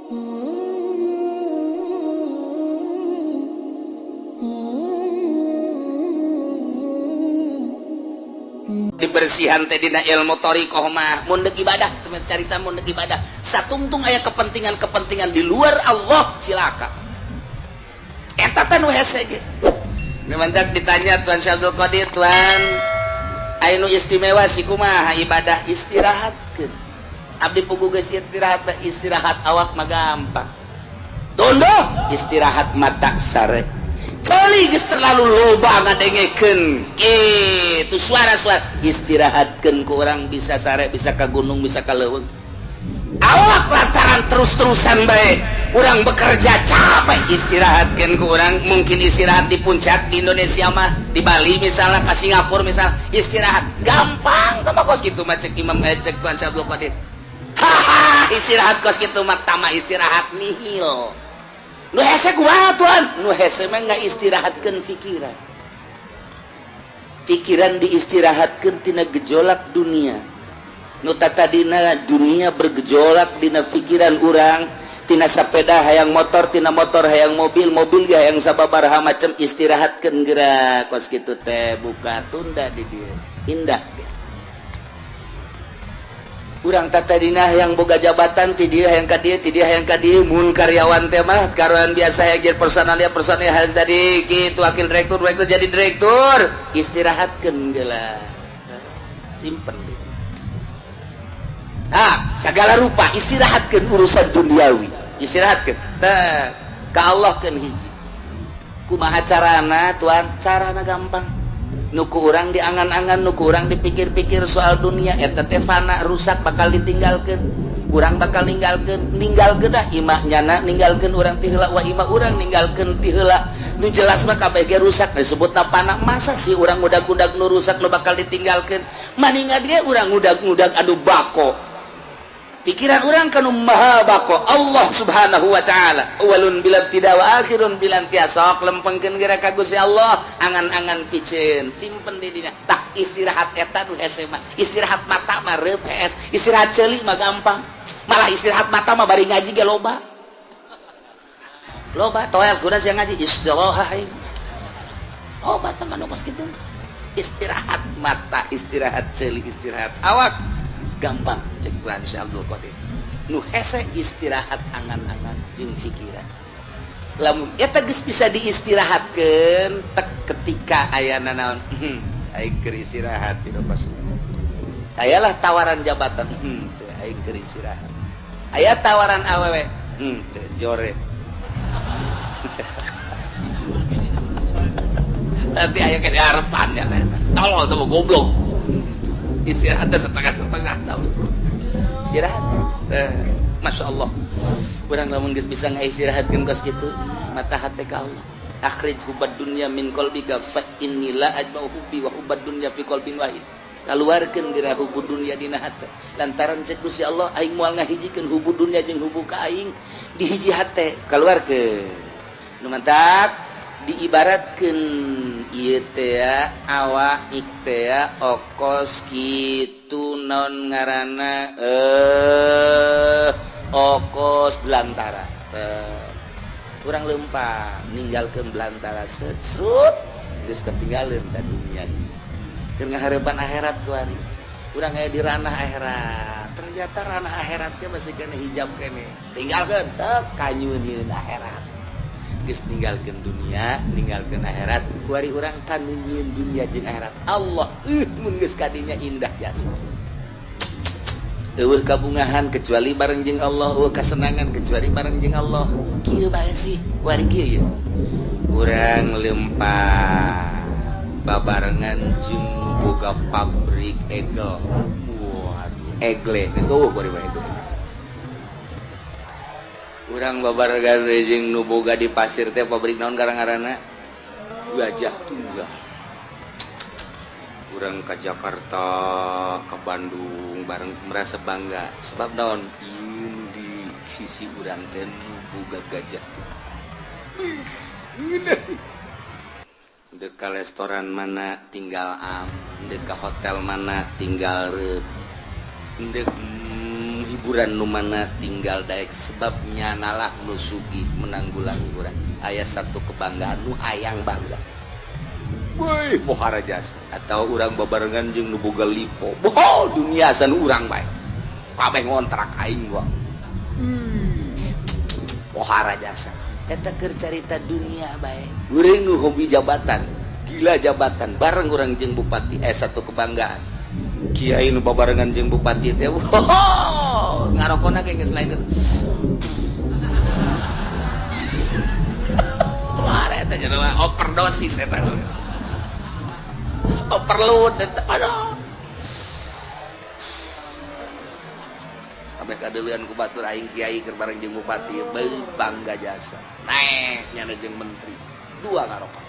Dibersihan teh dina ilmu thoriqoh mah, mun deuk ibadah, teman, carita mun deuk ibadah satungtung aya kepentingan-kepentingan di luar Allah, cilaka. Eta teh nu hese ge. Nu mantak ditanya Tuan Syekh Abdul Qadir, "Tuan, aya nu istimewa sih, kumaha ibadah?" "Istirahatkeun." Abdi puguh geus istirahat. Istirahat awak mah gampang, tunduh. Istirahat mata sare, ceuli geus terlalu loba ngadengekeun kitu suara-suara, istirahatkeun ku urang bisa sare, bisa ka gunung, bisa ka leuweung. Awak lantaran terus-terusan bae urang bekerja capek, istirahatkan ku urang mungkin istirahat di puncak di Indonesia mah, di Bali misalnya, ke Singapura misalnya, istirahat gampang. Tama kos gitu mah, cek Imam, cek Tuan Syekh Abdul Qadir, haha, istirahat kos gitu mah tama istirahat nihil. Nu hese kumaha, Tuan? Nu hese mah nggak istirahatkeun pikiran. Pikiran diistirahatkeun tina gejolak dunia. Nu tadina dunia bergejolak dina pikiran urang, tina sepeda hayang motor, tina motor hayang mobil, mobil ge hayang sababaraha macam, istirahatkeun gerak kos kitu teh, buka tunda di dieu indah ge. Urang tadina yang boga jabatan, ti dieu hayang ka dieu, ti dieu hayang ka dieu. Mun karyawan teh mah, karyawan biasa hayang jadi personalia, personalia hayang jadi gitu wakil direktur, direktur jadi direktur, istirahatkeun geula, simpen di. Nah, segala rupa istirahatkan urusan duniawi, istirahatkan teh ka Allah kan. Hiji, kumaha carana, Tuan? Carana gampang. Nu ku urang diangan-angan, nu ku urang dipikir-pikir soal dunia eta teh fana, rusak, bakal ditinggalkan. Urang bakal ninggalkeun, ninggalkeun dah imah nyana, ninggalkeun urang ti heula, wa imah urang ninggalkeun ti heula. Nu jelas mah kabeh ge rusak, disebut fana. Masa sih urang ngudag-ngudag nu rusak, nu bakal ditinggalkeun? Maningan ge urang ngudag-ngudag anu bako. Pikiran urang kanu maha bako, Allah Subhanahu wa Ta'ala, awwalun bila ibtida wa akhirun bila intiha. Sok lempengkeun geura ka Gusti Allah, angan-angan piceun timpen di dinya. Tah, istirahat eta nu hese mah. Istirahat mata mah reup hees, istirahat ceuli mah gampang. Malah istirahat mata mah bari ngaji ge loba loba toel kuda sia ngaji istirahat aing. Loba teman nu kos kitu. Istirahat mata, istirahat ceuli, istirahat awak gampang, cek Tuan Syekh Abdul Qadir. Nu hese istirahat angan-angan jeung pikiran. Lamun eta geus bisa diistirahatkeun tek, ketika aya naon, aing keur istirahat tidak pas ayalah tawaran jabatan, teu, aing keur istirahat. Aya tawaran awewe, teu, jore. Nanti aya ke harapan ya, tolol tuh, goblok. Istirahat setengah-setengah tahun istirahat. Masya Allah, urang lamun geus bisa ngaistirahatkeun kos kitu mata hati ka Allah. Akhrij hubbad dunya min qalbika fa inni la ajma'u hubbi wa hubbad dunya fi qalbin wahid. Kaluarkeun geura hubbu dunya dina hate, lantaran cek Gusti Allah, aing moal ngahijikeun hubbu dunya jeung hubbu ka aing di hiji hate. Kaluarkeun. Nu mantak diibaratkeun ieu teh awak teh okos kitu, naon ngaranna, okos belantara. Kurang lempang ninggalkeun belantara, serut geus ketinggalan ta dunia. Keur ngaharepan akhirat kuari urang aya di ranah akhirat. Ternyata ranah akhirat teh masih kena hijab kene, tinggalkeun teh kanyunieun akhirat. Geus ninggalkeun dunia, ninggalkeun akhirat, kuari urang kanu nyieun dunia jeung akhirat, Allah. Mun geus kadinya indah jasa. Eueuh kabungahan kecuali bareng jeung Allah, eueuh kasenangan kecuali bareng jeung Allah. Kieu bae sih kuari, kieu ye urang lempah babarengan jeung nu boga pabrik egel. Waduh, egle geus eueuh kuari mah, egle. Urang babarengan jeung nu boga di pasir teh pabrik naon ngaranna, Gajah Tunggal. Urang ke Jakarta, ke Bandung bareng merasa bangga, sebab naon? Ieu nu di sisi urang teh nu boga Gajah. Dek ka restoran mana tinggal am, dek ka hotel mana tinggal rep, dek Hiburan nu mana tinggal daek sebabnya nalah nu sugih menanggulangi urang. Aya satu kebanggaan nu hayang bangga. Woi, pohara jasa atau urang babarengan jeung nu boga lipo. Boh, dunia san urang bae. Kabeh ngontrak aing gua. Pohara jasa. Eta keur carita dunia bae. Urang nu hobi jabatan, gila jabatan, bareng urang jeung bupati satu kebanggaan. Kiai nu babarengan jeung bupati teh, wow, ngarokona ge geus lain kitu. Wah, eta jelema overdosis eta. Overload eta. Aduh. Kabeh kadeuleun ku batur aing kiai keur bareng jeung bupati, beuh bangga jasa. Naek nyana jeung menteri. Dua ngarokok.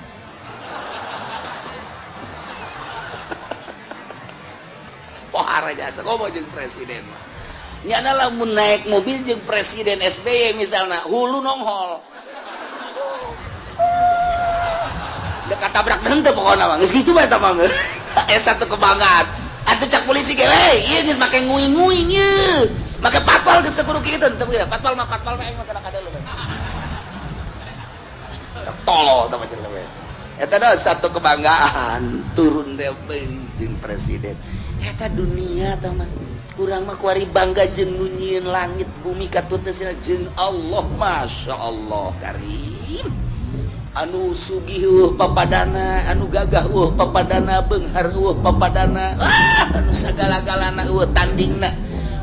Pohara jasa komo jeung presiden mah. Nyana lamun naik mobil jeung presiden SBY misalna hulu nonghol. Dekat tabrak henteu pokona mah. Geus kitu bae eta mah. Satu kebanggaan. Atuh cak polisi ge we, ieu geus make nguing-nguing ieu. Make patpal geus kudu kitu teu ya. Patpal mah aing mah kana kadeuleu bae. Tolol tah mah jelema. Eta dah satu kebanggaan turun teh jeung presiden. Eta dunia tah mah. Urang mah kuari bangga jeung nu nyieun langit bumi katut teh jeung Allah, Masya Allah karim. Anu sugih papadana, anu gagah papadana, beunghar papadana, anu sagala-galana tandingna.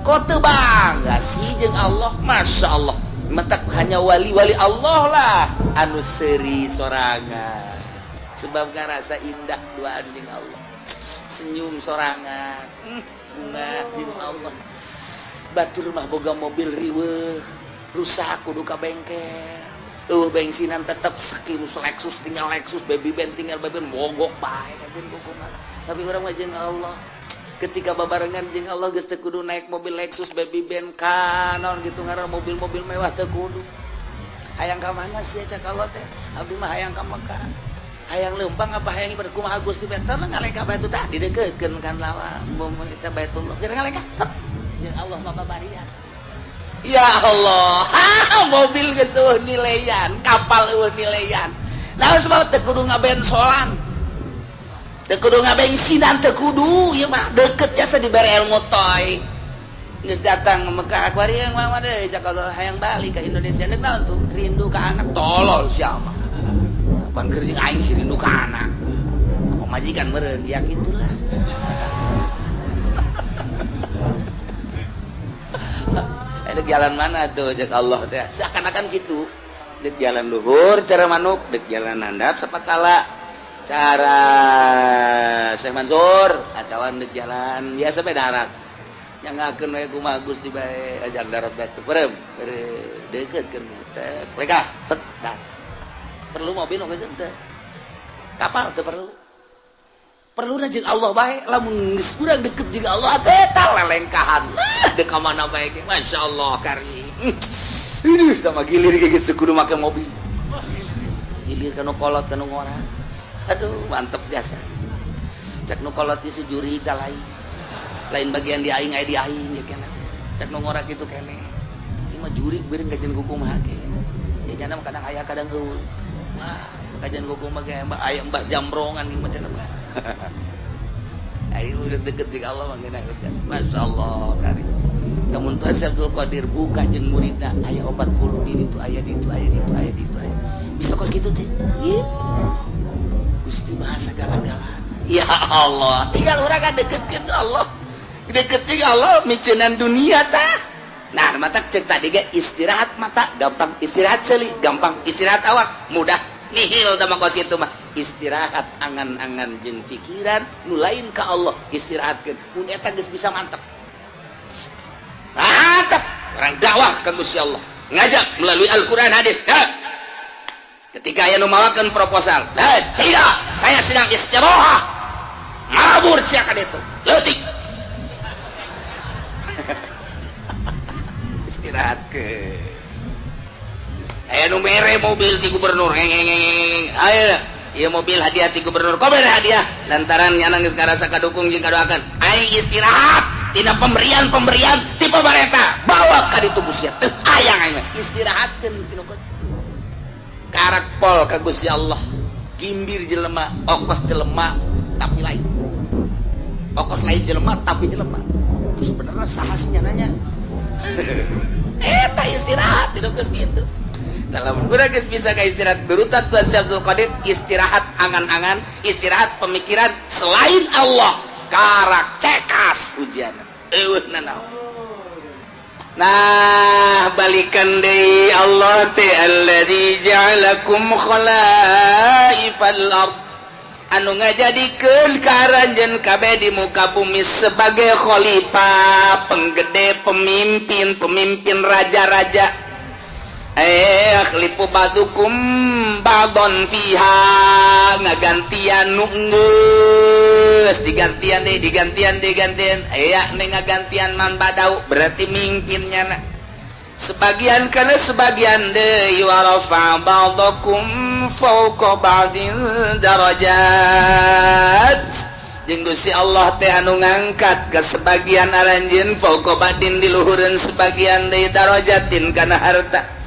Kok teu bangga sih jeung Allah, Masya Allah. Mentak hanya wali-wali Allah lah anu seuri sorangan. Sebab ngarasa indah duaan jeung Allah. Senyum sorangan, bunga jeung Allah. Batur mah boga mobil riweuh, rusak kudu ka bengkel. Bensinan tetap sekirus Lexus tinggal Lexus, baby band tinggal baby band, mogok bae kajen kukuman. Tapi urang mah jeung Allah. Ketika babarengan jeung Allah geus teu kudu naik mobil Lexus, baby band ka naon gitu ngaran mobil-mobil mewah teu kudu. Hayang ka mana sih cak Allah teh? Abdi mah hayang ka Mekah. Hayang leumpang apa hayang ibadah kumaha Gusti teh ngalengkah bae tah didekeutkeun kan lawa eta Baitullah. Geus ngalengkah. Jeung Allah mah babarias. Ya Allah, mobil geus eueuh nileyan, kapal eueuh nileyan. Nah, sebab teu kudu ngabensolan. Teu kudu ngabensinan, teu kudu ieu mah deukeut jasa dibere ilmu toy. Geus datang ke Mekah kuari yang mah deui cak Allah hayang balik ka Indonesia deuk naon tuh? Rindu ka anak tolol sia mah. Pan keur jeung aing si rindu ka anak. Apa majikan meureun ya kitulah. Dek jalan mana tuh cek Allah teh seakan-akan gitu. Dek jalan luhur cara manuk, dek jalan handap sapatala cara Syekh Mansur atawa dek jalan biasa bae darat. Yang ngakeun we kumaha Gusti bae ajar darat batu perem deukeutkeun teh lekah tet datang. Perlu mobil geus teu. Kapal teu perlu. Perlu jeung Allah bae lamun geus urang deket jeung Allah teh eta lelengkahan. Dek ka mana bae ge masyaallah karim. Ih sama gilir ge geus kudu make mobil. Gilir ka nu kolot ka nu ngora. Aduh mantep jasa. Cek nu kolot di sejuri ka lain. Lain bagian di aing aya di aing ya keneh teh. Cek nu ngora kitu keneh. Ieu mah jurig beureun kajian kumaha ge. Ya jana mah kadang aya kadang eueuh. Wah, kajian kumaha ge aya mbah jambrongan ieu mah cenah mah. Ayo geus deket jeung Allah mah ngeunah geus. Masyaallah karim. Lamun Tuhan Syekh Abdul Qadir buka jeung muridna aya 40 di ditu aya di ditu aya di ditu aya di ditu aya. Bisa kos kitu teh. Ieu. Gusti Maha sagala-galana. Ya Allah, tinggal urang ka deketkeun Allah. Deket jeung Allah miceunan dunia tah. Nah, mata cek tadi ge istirahat mata gampang, istirahat seuli gampang, istirahat awak mudah. Nihil tah mah kos kitu mah. Istirahat angan-angan jeung pikiran nu lain ka Allah istirahatkeun mun eta geus bisa mantep. Mantep orang dakwah ka Gusti Allah ngajak melalui Al-Qur'an hadis. Ha. Ketika aya nu mawakeun proposal, tidak, saya sedang istirahat. Mabur sia ka ditu. Leutik. Istirahatkeun. Aya nu mere mobil ti gubernur. Ayo ieu mobil hadiah ti gubernur. Kok mere hadiah? Lantaran nyana geus ngarasa kadukung jeung kadoakan. Aing istirahat tina pemberian-pemberian ti Pemerintah bawa ka ditu sia teu hayang aing mah. Istirahatkeun tinu karak pol ka Gusti Allah. Gimbir jelema, okos jelema tapi lain okos, lain jelema tapi jelema. Sebenarnya saha sih nanya eta? Istirahat tidak geus kitu. Dalam kurang geus bisa ka istirahat berutat. Tuan Syekh Abdul Qadir istirahat angan-angan, istirahat pemikiran selain Allah, karak cekas ujian, eueuh nanaon. Nah, balikan deui, Allah teh alladzi ja'alakum khalaifal ard, anu ngajadikeun ka aranjeun kabeh di muka bumi sebagai khalifah, penggede, pemimpin, pemimpin raja-raja. Yakhlifu ba'dukum ba'don fiha, ngagantian nu geus digantian deh, digantian, digantian. Aya nih ngagantian man badau, berarti mimpinnya na sebagian karena sebagian deui. Wa rafa ba'dakum fawqa ba'din darajat, jeung Gusti Allah teh anu ngangkat ke sebagian aranjeun, fawqa ba'din, di luhureun sebagian deui, darajatin, kana harta.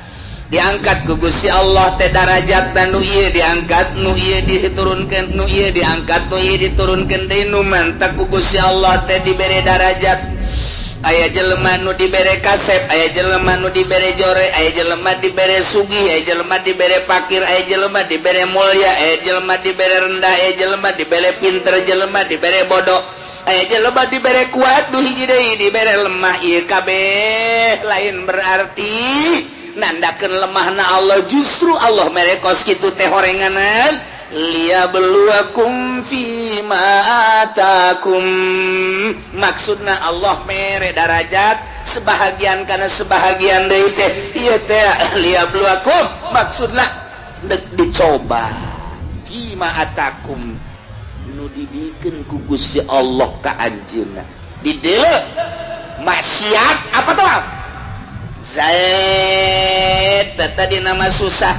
Diangkat ku Gusti Allah teh darajat dan nu ieu diangkat, nu ieu diturunkeun, nu ieu diangkat, nu ieu diturunkeun deui. Nu mantak ku Gusti Allah teh dibere darajat, aya jelema nu dibere kasep, aya jelema nu dibere jore, aya jelema dibere sugih, aya jelema dibere pakir, aya jelema dibere mulia, aya jelema dibere rendah, aya jelema dibere pinter, jelema dibere bodoh, aya jelema dibere kuat, nu hiji deui dibere lemah. Ieu kabeh lain berarti nandakeun lemahna Allah, justru Allah mere kos kitu teh horenganan liyabluwakum fima atakum. Maksudna Allah mere darajat sebahagian karena sebahagian deui teh ieu teh liyabluwakum, maksudna dek dicoba, fima atakum, nu dibikeun ku Gusti Allah ka anjeunna. Di dieu maksiat apa tuh Zaid? Tadi nama susah.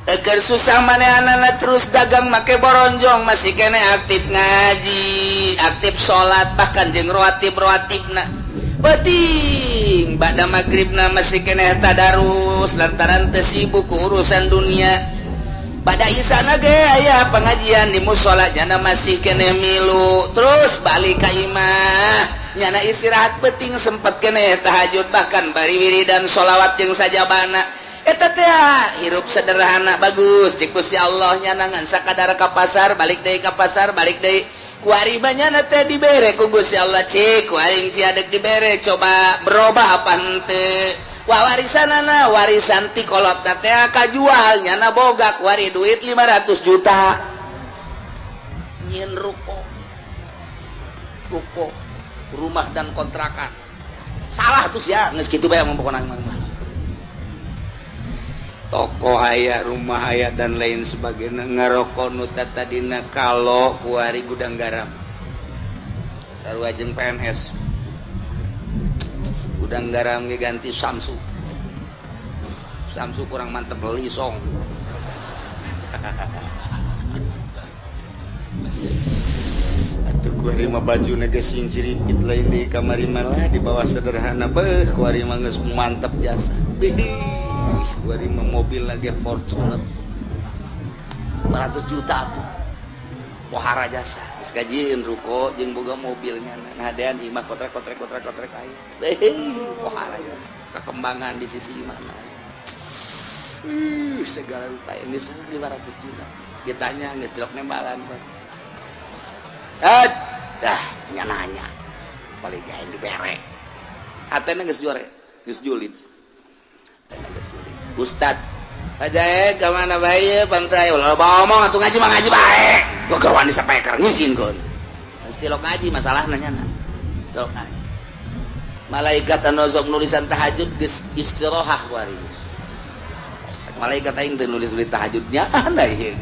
Eger susah manehna terus dagang make boronjong, masih kene aktif ngaji, aktif salat, bahkan jeung rawatib rawatibna penting. Ba'da maghribna masih kene tadarus lantaran teu sibuk ku urusan dunia. Pada isana ge aya pengajian di musola, nyana masih kene milu. Terus balik ka imah, nyana istirahat penting, sempat kene tahajud, bahkan bari wiridan sholawat jeung sajabana. Eta teh hirup sederhana bagus cik Gusti Allah. Nyana ngan sakadar ka pasar, balik deui, ka pasar, balik deui. Kuari nyana teh dibere ku Gusti Allah, cik ku aing adek dibere, coba berubah apa henteu. Wah, warisanana, warisan ti kolot teh kajual, nyana boga kuari duit 500 juta, nyieun ruko, ruko rumah dan kontrakan. Salah tuh ya, geus kitu bae mah pokona mah. Toko aya, rumah aya, dan lain sebagainya. Ngarokok nu tadina kalau kuari Gudang Garam, sarua jeung PNS. Gudang Garam ge ganti Samsu, Samsu kurang mantep, beli song. Atuh kuari mah baju geus sing ciripit, lain di kamari malah di bawah sederhana. Beuh, kuari mah geus mantep jasa. Bih, kuari mah mobil lagi Fortuner 400 juta tuh, pohara jasa. Geus gajieun ruko jeung boga mobilnya, ngadean imah kotrek kotrek kotrek kotrek aing. Beuh, pohara jasa kekembangan di sisi mana. Segala rupa geus 500 juta ditanya, geus delok nembalan. Ah, dah nya nanya paling gaen dibere hatena geus juare, geus julid, hatena geus julid. Ustad aja ke mana bae pantai ulah ngomong atuh, ngaji mah ngaji bae. Gua keur wani sapeker ngizinkeun. Geus tilok ngaji masalah nanya na tilok ngaji. Malaikat anu sok nulisan tahajud geus istirahat kuari geus. Malaikat aing teu nulis-nulis tahajudnya nah ieu.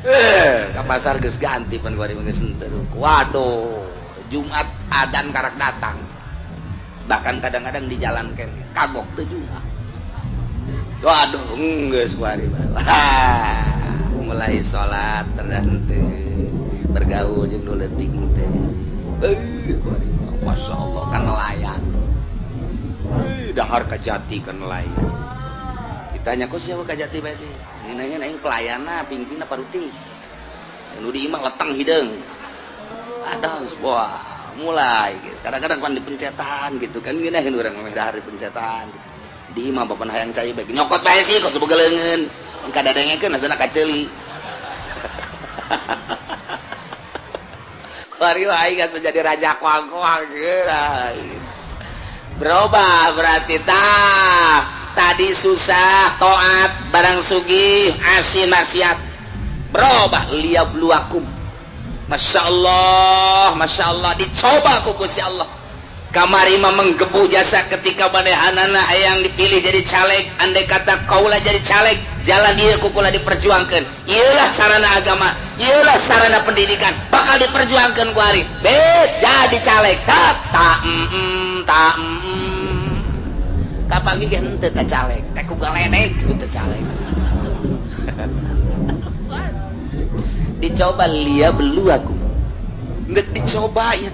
Eh, ka pasar geus ganti pan kuari geus henteu. Waduh, Jumat adan karak datang. Bahkan kadang-kadang di jalan kene kagok teu Jumat. Waduh, geus kuari. Mulai salat terhenteu, bergaul jeung nu leutik teh. Kuari mah Masya Allah kan nelayan. Didahar kajati ka nelayan. Ditanya, "Kok siapa kajati bae sih?" Ngeunahna aing pelayanna, pingpinna parutih. Nu di imah letang hideung. Ada wah mulai guys. Kadang-kadang pan dipencetan gitu kan, ngeunaheun urang mah dahar dipencetan gitu. Di imah bapak hayang cai bae nyokot bae sih kos boga leungeun. Kadadengekeun asana kaceuli. Kuari aing geus jadi raja koang-koang gitu. Berubah berarti tah. Tadi susah taat, barang sugih asin maksiat. Berubah liyabluwakum. Masya Allah, Masya Allah, dicoba ku Gusti Allah. Kamari mah menggebu jasa ketika manehanana hayang dipilih jadi caleg, andai kata kaula jadi caleg, jalan ieu ku kula diperjuangkeun. Ieulah sarana agama, ieulah sarana pendidikan, bakal diperjuangkeun ku ari. Bet jadi caleg, tak tak tak kapanggih ge henteu ka caleg, teh ku galedek kitu teh caleg. Dicoba liyabluwakum. Geus dicoba ieu.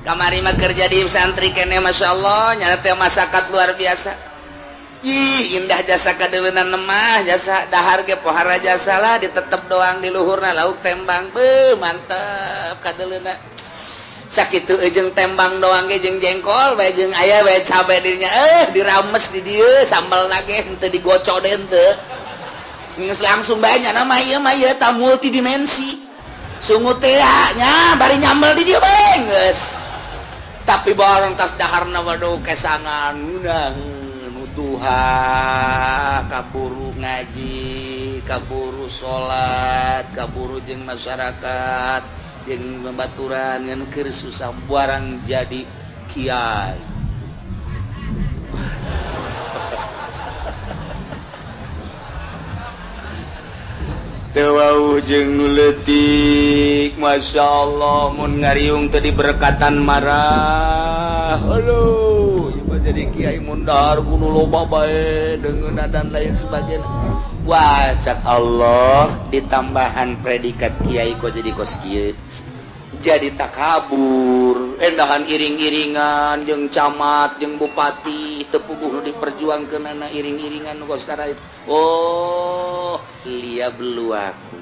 Kamari mah kerja di santri kene, Masya Allah, nyana teh masakat luar biasa. Ih, indah jasa kadeuleunan mah jasa dahar ge pohara jasa lah, ditetep doang di luhurna lauk tembang, beuh mantep kadeuleuna. Sakitu jeung tembang doang ge jeung jengkol bae jeung aya bae cabe dirinya, dirames di dieu sambal ge henteu digocok deui henteu. Geus langsung bae nya mah ieu mah ieu ta multidimensi. Sungut teh nya bari nyambel di dieu bae geus. Tapi barang tas daharna waduh kesangan ngeunaheun duha, kaburu ngaji, kaburu salat, kaburu jeung masyarakat, jeung babaturan, ngan keur susah barang jadi kiai. Teu wauh jeung nu leutik, Masya Allah, mun ngariung teu diberkatan marah. Aduh, ieu mah jadi kiai mun dahar kudu loba bae deungeunna dan lain sebagainya. Wah, cak Allah ditambahan predikat kiai kok jadi kos kieu. Jadi takabur, endahan iring-iringan jeung camat, jeung bupati, teu puguh nu diperjuangkeunana iring-iringan nu kos karait. Oh, liyabluwakum.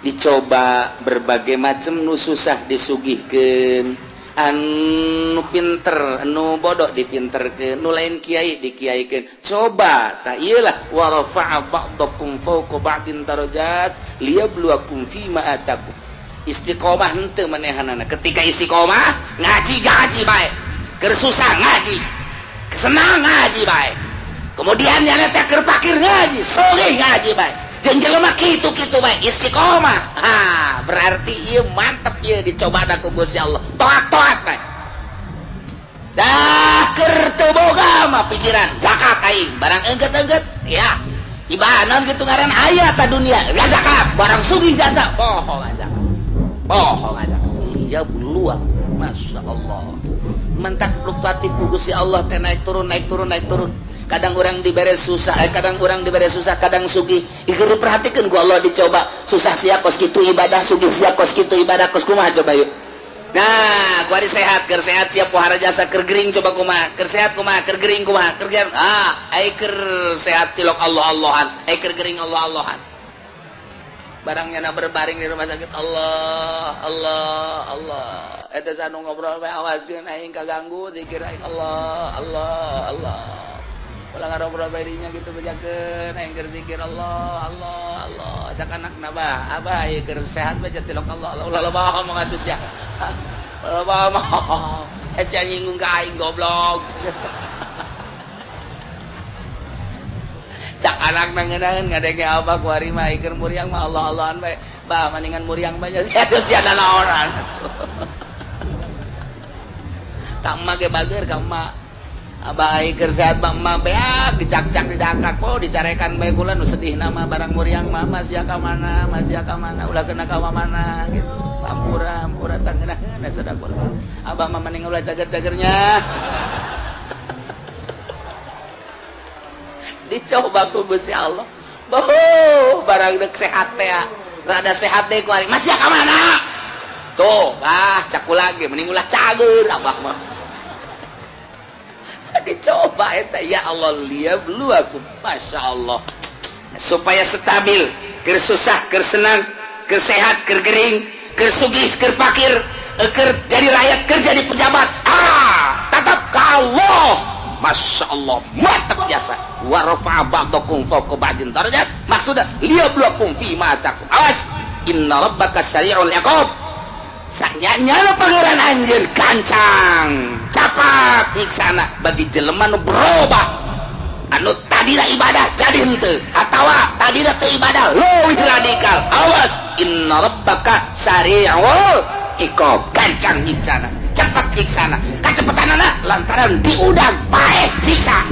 Dicoba berbagai macam nu susah disugihkeun, anu pinter, anu bodoh dipinterkeun, nu lain kiai dikiaikeun. Coba tah ieu lah wa rafa'a ba'dakum fawqa ba'din darajat liyabluwakum fima atakum. Istiqomah henteu manehanana. Ketika istiqomah ngaji ngaji bae. Keur susah ngaji, kesenang ngaji bae. Kemudian nyana teh keur pakir ngaji, sugih ngaji bae. Jeung jelema kitu-kitu bae istiqomah. Ha, berarti ieu mantep ieu dicoba ku Gusti Allah. Toat-toat bae. Dah keur teu boga mah pikiran zakat aing, barang engget-engget ya. Ibanan kitu ngaran aya ta dunia, ya zakat, barang sugih jasa, bohong zakat. Bohong aja. Iya buluak. Masya Allah. Mentak fluktuatif ku Gusti Allah teh naik turun naik turun naik turun. Kadang orang dibere susah, kadang orang dibere susah, kadang sugih. Ieu diperhatikeun ku Allah dicoba. Susah sia kos kitu ibadah, sugih sia kos kitu ibadah, kos kumaha coba yuk. Nah, kuari sehat, keur sehat sia pohara jasa, keur gering coba kumaha, keur sehat kumaha, keur gering kumaha, keur ai keur sehat tilok Allah-Allahan, ai keur gering Allah-Allahan. Barangnya na berbaring di rumah sakit Allah Allah Allah, eta sanu ngobrol bae awaskeun aing kaganggu zikir aing Allah Allah Allah, ulah ngarobrol bae dinya gitu, bejakeun aing keur zikir Allah Allah Allah. Cak anakna, "Bah, abah ieu keur sehat bae tilok Allah Allah." Ulah loba omong atuh sia, ulah loba omong, sia nyinggung ka aing goblok. Cak anak nangeunaheun ngadenge abah kuari mah keur muriang mah Allah Allahan bae, "Bah, maningan muriang bae sia atuh, sia nanaonan." Ka emak ge bager ka emak, "Abah ai keur sehat mah emak beak dicakcak didangkak po dicarekan bae kula nu sedih nama, barang muriang mah masih ka mana, masih ka mana, ulah kena ka mana gitu. Ampura ampura tangeunaheun sadakul abah mah mending ulah cager-cagernya." Dicoba ku Gusti Allah. Boh, barang dek sehat teh rada sehat deh ku ari masih ka mana tuh, ah caku lagi mending ulah cager abah mah. Dicoba eta, ya Allah, liyabluwakum. Masya Allah, supaya stabil, keur susah, keur senang, keur sehat, keur gering, keur sugih, keur fakir, keur jadi rakyat, keur jadi pejabat, ah, tetap ke Allah. Masya Allah, mantap jasa. Wa rafa'a ba'dakum fawqa ba'din darajat, maksudnya liyabluwakum fi ma atakum. Awas, inna rabbaka sari'ul iqab. Sanyanya Pangeran anjeun gancang capat nyiksana bagi jelema nu berubah, anu tadina ibadah jadi henteu, atawa tadina teu ibadah leuwih radikal. Awas, inna rabbaka sari'ul iqab, gancang nyiksana, cepat nyiksana. Kacepetanana lantaran diundang paeh siksa.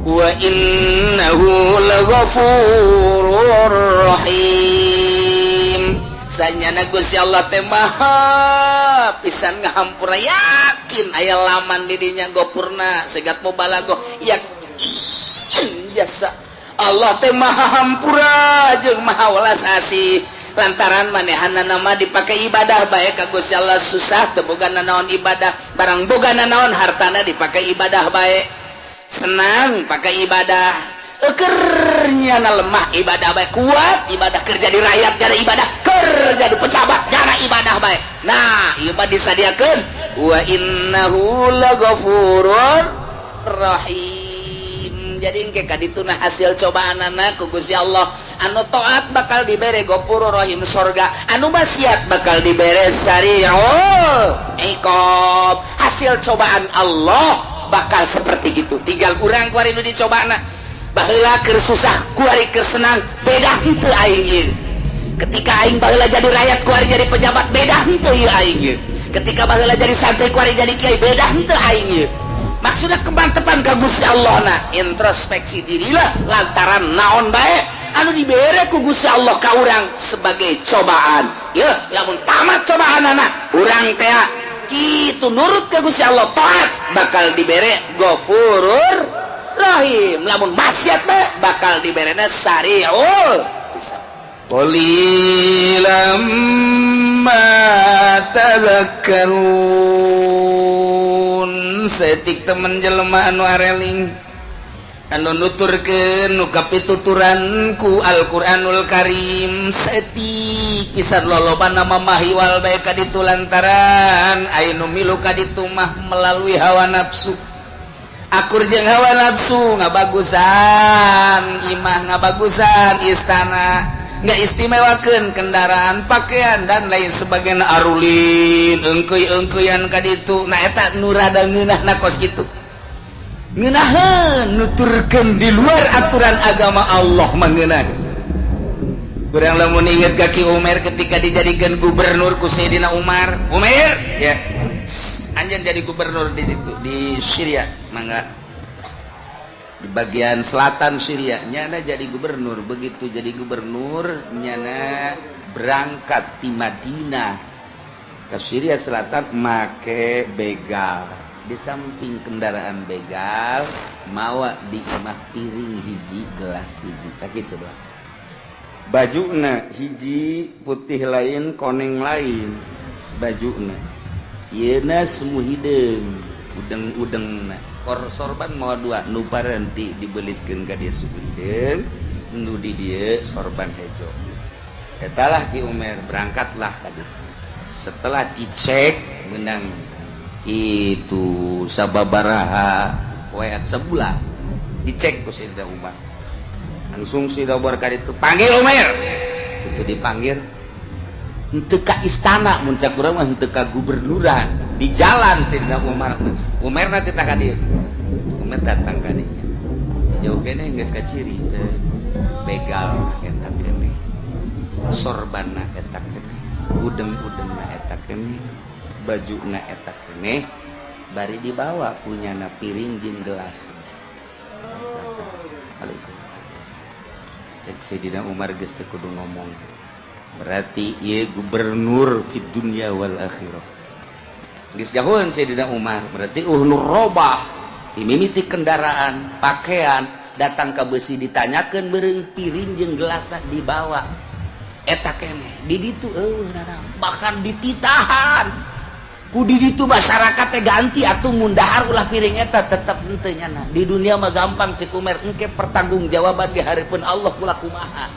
Wa innahu laghafurur rahim. Sanyana Gusti Allah teh maha pisan ngahampura. Yakin aya laman di dinya gopurna segat mubalaghah, yakin biasa Allah teh maha hampura jeung maha welas asih, lantaran manehana nama dipakai ibadah bae ka Gusti Allah. Susah teu boga nanaon, ibadah. Barang boga nanaon, hartana dipakai ibadah bae. Senang, pakai ibadah. Ekernya na lemah, ibadah bae. Kuat, ibadah. Kerja di rakyat jadi ibadah, kerja di pejabat jara ibadah bae. Nah, ieu mah disadiakeun wa innahu laghafurur rahim. Jadi engke kadituna hasil cobaan anak ku Gusti Allah, anu taat bakal dibere Ghafurur Rahim, sorga, anu maksiat bakal dibere sari'ul iqab. Hasil cobaan Allah bakal seperti itu. Tinggal urang kuari nu dicobana. Baheula keur susah, kuari keur senang, beda henteu aing ieu? Ketika aing baheula jadi rakyat, kuari jadi pejabat, beda henteu ieu aing ieu? Ketika baheula jadi santri, kuari jadi kiai, beda henteu aing ieu? Maksudnya kemantepan ka Gusti Allah na introspeksi dirilah, lantaran naon bae anu dibere ku Gusti Allah ka urang sebagai cobaan ya. Lamun tamat cobaan anak urang teh kitu, nurut ke Gusti Allah, taat, bakal dibere Ghafurur Rahim. Lamun maksiat bae, bakal diberena sariul. Qalilam ma tadhakkarun. Saeutik temen jelema anu areling, anu nuturkeun nu kapituturan ku Al-Qur'anul Karim. Saeutik pisan, lolobana mahiwal bae ka ditu, lantaran aya nu milu ka ditu mah melalui hawa nafsu. Akur jeung hawa nafsu, ngabagusan imah, ngabagusan istana, nggak istimewakan kendaraan, pakaian, dan lain sebagainya, arulin engkeuy-engkeuyan ka ditu. Nah, eta nu rada ngeunah na kos kitu, ngeunaheun nuturkeun di luar aturan agama Allah mah ngeunah. Kurang lamun inget ka Ki Umar ketika dijadikan gubernur ku Sayyidina Umar. Umar ya, anjeun jadi gubernur di ditu, di Syria, mangga, di bagian selatan Syria. Nyana jadi gubernur. Begitu jadi gubernur, nyana berangkat di Madinah ke Syria Selatan make begal. Di samping kendaraan begal, mawa di imah piring hiji, gelas hiji, sakit doang. Bajuna hiji, putih lain, koneng lain bajuna. Yeuna semu hideung, udeng-udeng kor sorban mau dua, nu parenti dibelitkeun ka dia suhu hideung, nu di dieu sorban hejo. Etalah Ki Umar berangkatlah tadi. Setelah dicek menang itu sababaraha poeat, sebulan dicek ku Sayyidina Umar, langsung si Umar itu panggil Umar itu. Dipanggil henteu ka istana, mun cak urang mah henteu ka gubernuran, di jalan Sayyidina Umar. Umar nanti tak hadir. Umar datang ka dinya, jauh kene geus kaciri teh, begal eta kene, sorbanna eta kene, udeng-udengna eta kene, bajuna eta kene, bari dibawa punyana piring jeung gelas. Alaikum. Cek Sayyidina Umar, geus teu kudu ngomong, berarti ieu gubernur di dunia wal akhirah. Geus jauhan Sayyidina Umar, berarti nu robah dimimiti kendaraan, pakaian, datang ke besi, ditanyakan beureung piring jeung gelasna dibawa eta kene di ditu, eueuh, bahkan dititahan. Ku di ditu masyarakat teh ganti atuh, mun dahar ulah piring eta, tetep henteu nyana. Di dunia mah gampang, cek Umar, engke pertanggungjawaban di hareupeun Allah kula kumaha?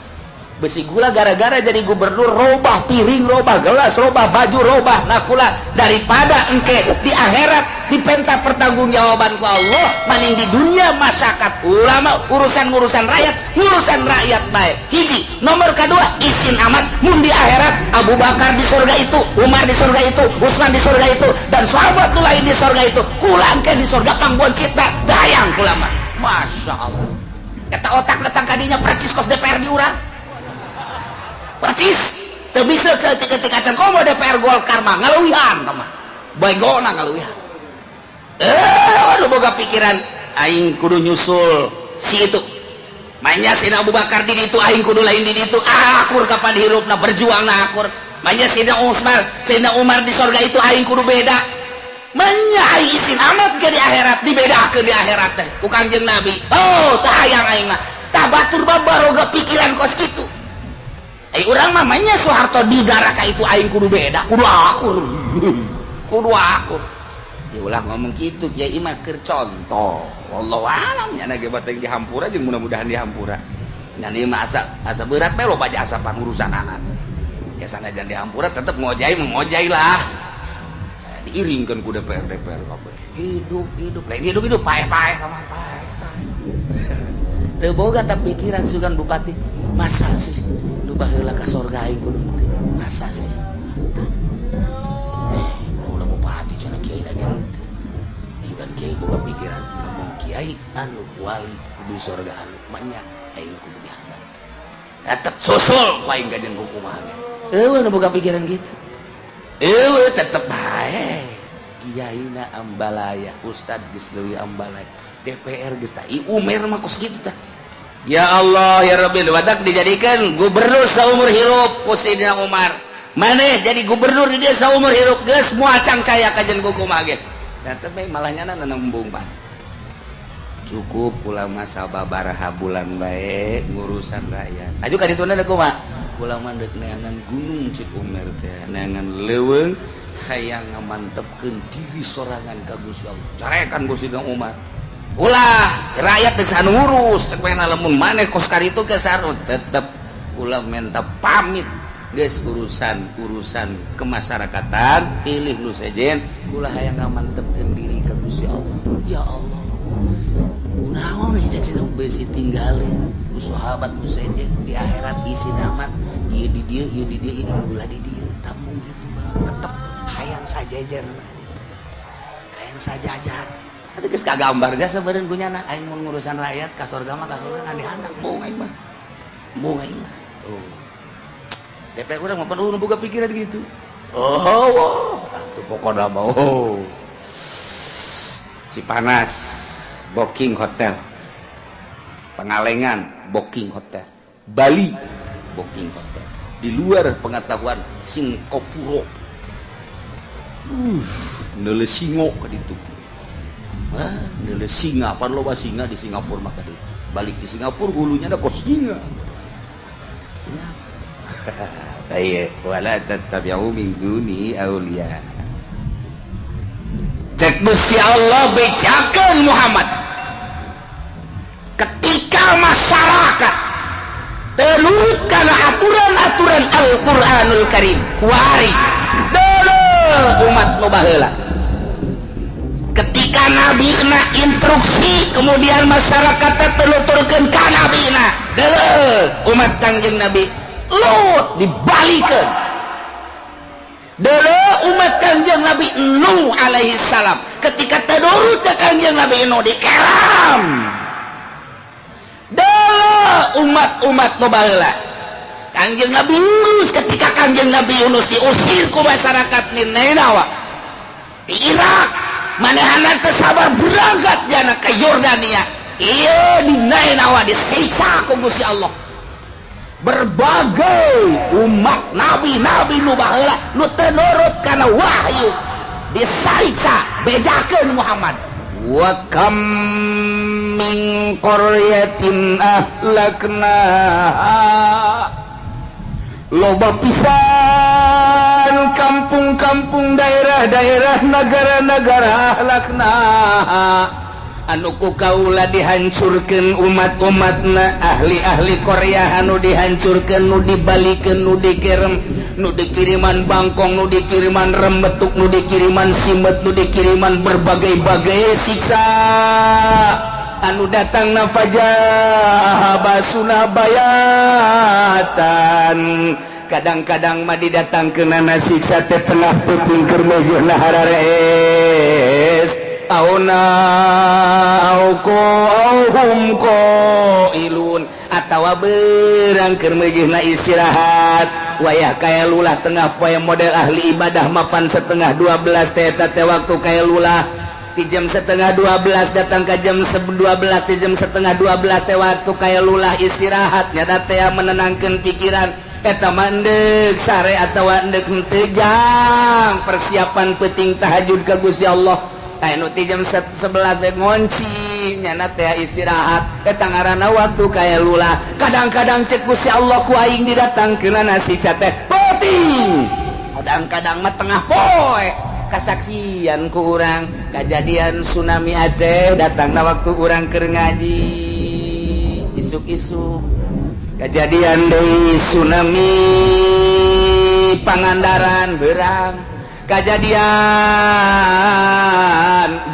Besi gula gara-gara jadi gubernur robah piring, robah gelas, robah baju, robah. Nah, kula daripada engke di akhirat dipenta pertanggungjawaban ku Allah, maning di dunia masyarakat ulama urusan-urusan rakyat, urusan rakyat baik. Hiji nomor kedua, isin amat mun di akhirat Abu Bakar di surga itu, Umar di surga itu, Utsman di surga itu, dan sahabat nu lain di surga itu, kula engke di surga pangboncitna dayang kula mah. Masya Allah, eta otak datang kadinya percis kos DPR di urang, percis. Teu bisa ketika can komo DPR Golkar mah ngaluwihan mah, begona ngaluwihan. Eh, lu boga pikiran aing kudu nyusul si itu. Mainnya Sina Abu Bakar di itu, aing kudu lain di itu, akur kapan hirupna berjuang na akur. Mainnya Sina Usman, Sina Umar di surga itu, aing kudu beda. Mainnya aing isin amat ke di akhirat dibedakeun di akhirat teh ku Kangjeng Nabi. Oh, teu hayang aing mah. Tah, batur mah baroga pikiran kos kitu. Eh, urang mah mainnya Soeharto di ka itu, aing kudu beda, kudu akur, kudu akur. Ya ulah ngomong gitu, kiai mah keur contoh. Wallahu alam nya ge bateng dihampura jeung mudah-mudahan dihampura. Nya ieu mah asa asa berat bae, loba jasa pangurusan anak. Ya sanajan dihampura tetep ngojai mengojai lah. Diiringkeun ku DPR DPR kabeh. Hidup hidup lain hidup hidup, paeh-paeh sama paeh. Teu boga tak pikiran sugan bupati, masa sih nu baheula ka sorga aing kudu henteu? Masa sih teu teh ulah bupati cenah, kiai lagi henteu. Sugan kiai boga pikiran lamun kiai anu wali kudu sorga anu banyak, aing kudu dihandap, tetep susul ku aing kajen kumaha ge. Eueuh nu boga pikiran gitu, eueuh, tetep bae kiai na ambalaya, ustad geus leuwih ambalaya, DPR geus tah. Umer mah kos kitu tah. Ya Allah ya Rabbi, wadak dijadikan gubernur seumur hirup ku Sayyidina Umar. Maneh jadi gubernur di dia seumur hirup geus moal cangcaya kajen kumaha ge. Tetep bae malah nyana nembung pan. Cukup pula masa babaraha bulan bae ngurusan rakyat. Aju ka dituna da kumaha? Kula mah deuk neangan gunung, cek Umar teh, neangan leuweung, hayang ngamantepkeun diri sorangan ka Gusti Allah. Carekan Gusti Umar. Ulah rakyat geus anu ngurus, cek we, lamun maneh kos karitu ke sarut tetep ulah minta pamit geus urusan urusan kemasyarakatan, pilih nu sejen, kula hayang ngamantepkeun diri ka Gusti Allah. Ya Allah, kunaon cek sina besi tinggalin ku sahabat nu sejen di akhirat isi amat ieu di dieu, ieu di dieu, ini kula di dieu, tamu gitu tetep hayang sajajar, hayang sajajar. Itu geus kagambar ge sebenarnya punya anak aing mun ngurusan rakyat ka surga mah, ka surga ngan dihandap, embung aing mah, embung aing mah. Oh, DPR urang mah perlu boga pikiran gitu. Oh, oh atuh pokona mah, oh, Cipanas booking hotel, Pangalengan booking hotel, Bali booking hotel, di luar pengetahuan Singapura, neule singo ka ditu. Wah, neule singa, apa loba singa di Singapura maka ditu. Balik di Singapura hulunya ada kos singa. Singa. Iya, wala tattabi'u min duni awliya. Cek Gusti Allah bejakeun Muhammad. Ketika masyarakat teu kana aturan-aturan Al-Qur'anul Karim, kuari dulu umat nu baheula ketika Nabi na instruksi, kemudian masyarakat teu nuturkeun ka Nabi na, umat Kangjeng Nabi Lut dibalikeun. Dulu umat Kangjeng Nabi Nuh alaihi salam ketika teu nurut ke Kangjeng Nabi Nuh dikeram. Dulu umat-umat nu baheula Kangjeng Nabi Yunus, ketika Kangjeng Nabi Yunus diusir ku masyarakat Ninawa di Irak, manehana teu sabar berangkat jana ke Yordania. Iya, di Nainawa disiksa ku Gusti Allah. Berbagai umat nabi-nabi nu baheula nu teu nurut kana wahyu disiksa. Bejakeun Muhammad, wa kam min qaryatin ahlaknaha, loba pisan. Kampung-kampung, daerah-daerah, negara-negara, ahlakna anu ku kaula dihancurkan umat-umatna, ahli-ahli Korea anu dihancurkan, nu dibalikan, nu dikirim, nu dikiriman bangkong, nu dikiriman remetuk, nu dikiriman simet, nu dikiriman berbagai-bagai siksa anu datang na فجاءها بأسنا بياتا. Kadang-kadang mah didatangkeunana siksa teh tengah peuting, keur meujeuhna hararees auna أو هم قائلون atawa berang keur meujeuhna istirahat, wayah kailulah tengah poe. Model ahli ibadah mapan 11.30 teh, eta teh waktu kailulah. Di jam 11.30 datang ke jam 12, di jam 11.30 teh waktu kailulah, istirahat nyata teh, menenangkan pikiran. Eta mah endek sare atawa endek henteu, jang persiapan penting tahajud ka Gusti Allah. Aya nu ti jam 11 bae ngonci, nyana teh istirahat. Eta ngaranna waktu kailulah. Kadang-kadang cek Gusti Allah, ku aing didatangkeunana siksa teh peuting, kadang-kadang mah tengah poe. Kasaksian ku urang kejadian tsunami Aceh datangna waktu urang keur ngaji isuk-isuk. Kejadian deui tsunami Pangandaran berang, kejadian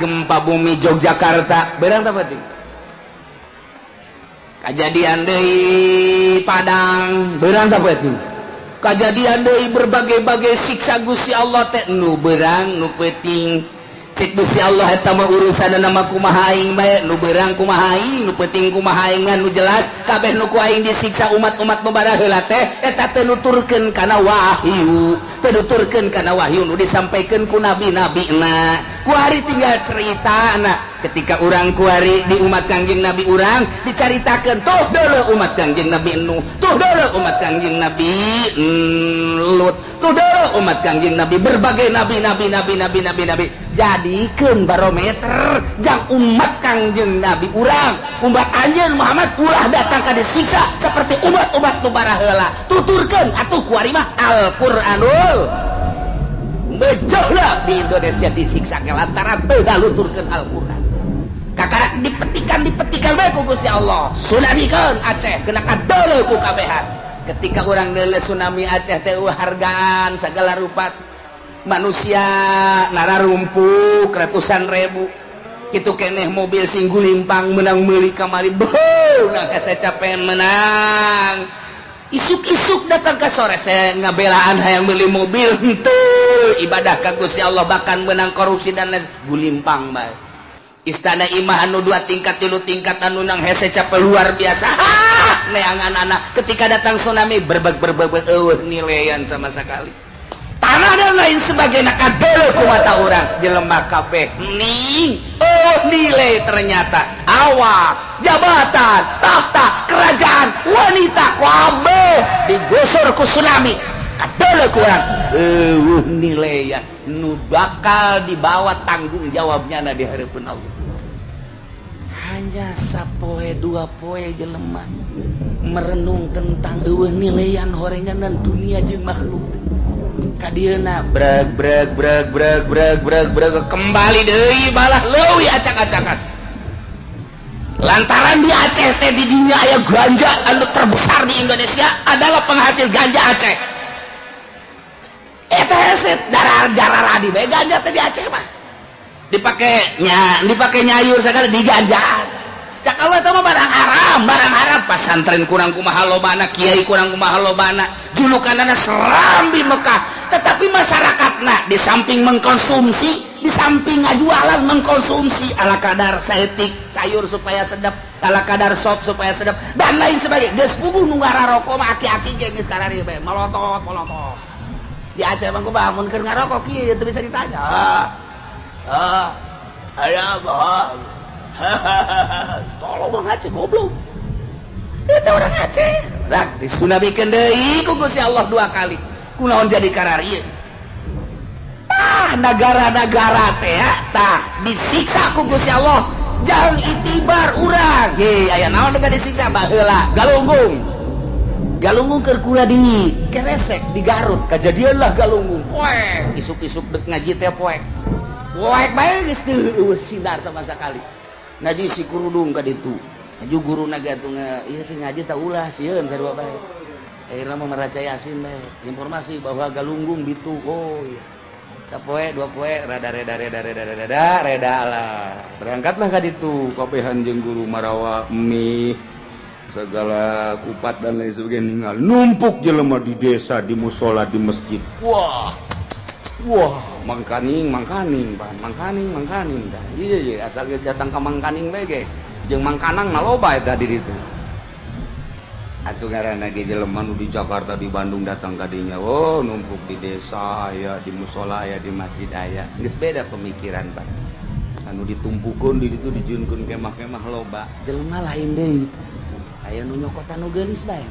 gempa bumi Yogyakarta berang tak penting, kejadian deui Padang berang tak penting, kejadian deui berbagai-bagai siksa Gusti Allah teh nu berang nu penting. Cek Gusti Allah, eta mah urusan nama kumaha aing bae, nu berang kumaha aing, nu penting kumaha aing. Nu jelas kabeh nu ku aing disiksa umat-umat nu baraheula teh eta teu nuturkeun kana wahyu, teu nuturkeun kana wahyu nu disampaikeun ku nabi-nabina. Kuari tinggal cerita na ketika urang kuari di umat Kangjeng Nabi urang dicaritakeun, tuh dulu umat Kangjeng Nabi Nuh, tuh dulu umat Kangjeng Nabi Lut, tuh dulu umat Kangjeng Nabi, berbagai nabi nabi nabi nabi nabi nabi. Jadikeun barometer jang umat Kangjeng Nabi urang, umat anjeun Muhammad, ulah datang ka disiksa seperti umat-umat nu baraheula. Tuturkeun atuh kuari mah Al-Qur'anul. Bejohlah di Indonesia disiksa ke lantaran teu ngaluturkeun Al-Qur'an. Kakara dipetikan, dipetikan bae ku Gusti Allah. Tsunamikeun Aceh, kena kadeuleu ku kabehan. Ketika urang deuleu tsunami Aceh teh, hargaan segala rupa manusia nararumpuk ratusan ribu gitu keneh, mobil sing gulimpang menang meuli kamari beuh, nah hese capek menang. Isuk-isuk datang ke sore saya ngabelaan hayang beli mobil henteu ibadah ka Gusti Allah, bahkan menang korupsi dan lain gulimpang bae. Istana imah anu dua tingkat, tilu tingkat, anu nang hese capek luar biasa, ah neangan anak ketika datang tsunami berbeg berbeg, eueuh nilaian sama sekali, tanah dan lain sebagainya. Kadeuleu ku mata urang jelema kabeh ning oh nilai, ternyata awak, jabatan, tahta, kerajaan, wanita, kabeh digosor ku tsunami. Kadeuleu ku urang eueuh nilaian. Nu bakal dibawa tanggung jawabnya na di hadapan Allah hanya sapoe dua poe jelema merenung tentang eueuh nilaian horengan dan dunia jeung makhluk. Kadieuna breg breg breg breg breg breg breg, kembali deui malah leuwih acak-acakan lantaran di Aceh teh di dunia aya ganja anu terbesar di Indonesia adalah penghasil ganja Aceh. Eta hese darah jararadi bae ganja teh di Aceh mah, dipake nya, dipake nyayur segala di ganjaan. Cak Allah eta mah barang haram, barang haram. Pasantren kurang kumaha lobana, kiai kurang kumaha lobana, julukanana Serambi Mekah, tetapi masyarakatna di samping mengkonsumsi, di samping ngajualan, mengkonsumsi ala kadar saeutik sayur supaya sedap, ala kadar sop supaya sedap, dan lain sebagainya. Geus puguh nu ngararokok mah aki-aki jeung geus karari bae molotot molotot. Di Aceh mah kumaha mun keur ngarokok kieu teu bisa ditanya. Ah ah, aya bah, tolong orang Aceh goblok itu, orang Aceh. Dah disunamikeun deui ku Gusti Allah dua kali, kunaon jadi kararieu? Tah, negara-negara teh tah disiksa ku Gusti Allah jangan itibar urang. He, aya naon teh disiksa baheula Galunggung. Galunggung keur kula di Keresek di Garut, kajadianlah Galunggung. Poek isuk-isuk dek ngaji teh poek. Poek bae geus teu eueuh sinar sama sekali. Ngaji si kurudung ka ditu. Ngaji guru naga tuh ieu teh ngaji tah ulah sieun sarua bae. Akhirnya mah meraca Yasin bae. Informasi bahwa Galunggung bitu. Oh iya. Sapoe dua poe rada reda reda reda reda reda lah. Berangkatlah ka ditu kabehan jeung guru marawa mie segala kupat dan lain sebagainya, ninggal numpuk jelema di desa, di musola, di masjid. Wah wah, mangkaning mangkaning bahan mangkaning mangkaning dah. Iya, asal datang ke mangkaning bae guys, jeung mangkanang mah loba eta di ditu atuh. Ngaranna ge jelema nu di Jakarta, di Bandung datang ka dinya. Oh, numpuk di desa aya, di musola aya, di masjid aya. Geus beda pemikiran, Pak. Anu ditumpukeun di ditu, dijieunkeun kemah-kemah loba. Jelema lain deui, aya nu nyokotan nu geulis bae,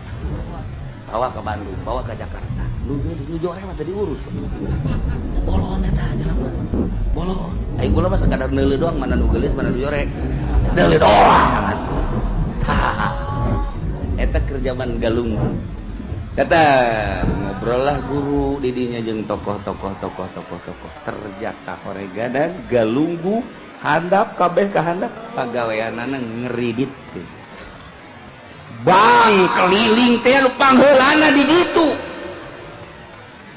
bawa ke Bandung, bawa ke Jakarta. Nu geulis, nu jore mah teu diurus. Bolon eta jelema bolon. Ayo kula mah sakadar neuleuh doang, mana nu geulis, mana nu jore, neuleuh doang atuh. Tah, eta keur zaman Galunggung. Kata ngobrol lah guru didinya jeung tokoh-tokoh tokoh tokoh tokoh, terjata horeganan Galunggu handap kabeh ka handap pagaweanana ngeridit. Bang keliling teh nu pangheulana di ditu.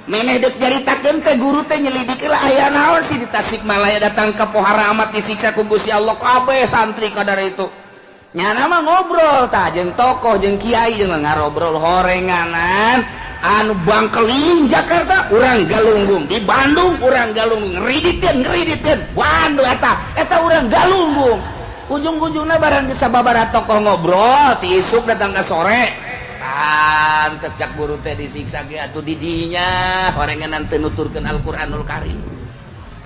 Memeh dek caritakeun teh guru teh nyelidiki lah, aya naon sih di Tasikmalaya datang ke Pohara amat disiksa ku Gusti Allah kabeh santri kadar itu. Nyana mah ngobrol tah jeung tokoh, jeung kiai, jeung ngarobrol horenganan anu bang keliling Jakarta urang Galunggung, di Bandung urang Galunggung, ngeriditkeun ngeriditkeun Bandung eta eta urang Galunggung. Ujung-ujungnya barang sababaraha tokoh ngobrol ti isuk datang ke sore, pantes cak guru teh disiksa ge atuh didinya horenganan teu nuturkeun Al-Qur'anul Karim.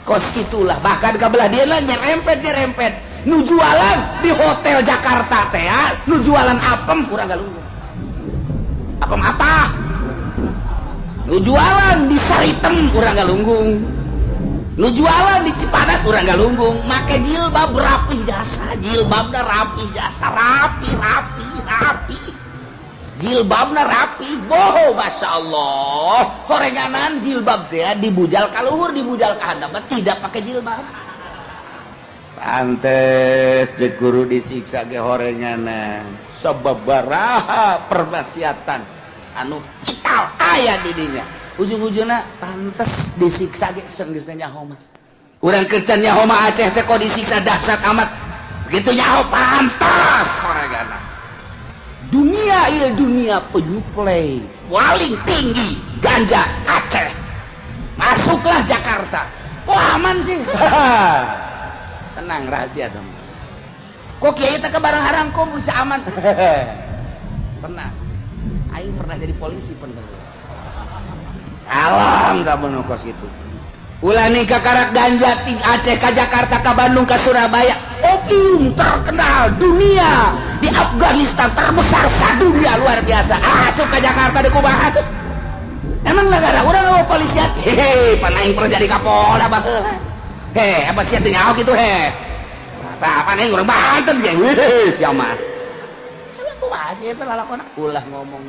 Kos itulah, bahkan ka belah dieu lah nyerempet nyerempet nu jualan di hotel Jakarta teh, nu jualan apem urang Galunggung, apem apa, nu jualan di Saritem urang Galunggung, nu jualan di Cipanas urang Galunggung, make jilbab rapih jasa, jilbabna rapi jasa, rapi rapi rapi jilbabna rapi. Boho, Masya Allah, horenganan jilbab teh dibujal ka luhur, dibujal ka handap, tidak pakai jilbab. Pantes cek guru disiksa ge horenganan sababaraha permaksiatan anu vital aya di dinya, ujung-ujungnya pantes disiksa ge senggeus nyaho mah. Urang kerja nyaho mah Aceh teh kok disiksa dahsyat amat begitu, nyaho pantas horenganan. Dunia iya, dunia penyuplai paling tinggi ganja Aceh, masuklah Jakarta. Kok aman sih? Tenang, rahasia dong. Kok kiai teh ke barang haram kok bisa aman? Tenang, aing pernah jadi polisi, pernah. Alam kamu kos itu. Ulah nikah karak ganja ting Aceh ke Jakarta, ke Bandung, ke Surabaya. Opium terkenal dunia di Afghanistan, terbesar dunia, luar biasa. Asup ke Jakarta di kumaha asup? Emang negara urang mau polisian? Hehe, pan aing pernah jadi Kapolda baheula. He, apa sih teu nyaho kitu he? Tah, pan aing urang Banten ge. Wih, siapa? Emang kumaha sih eta lalakona? Ulah ngomong.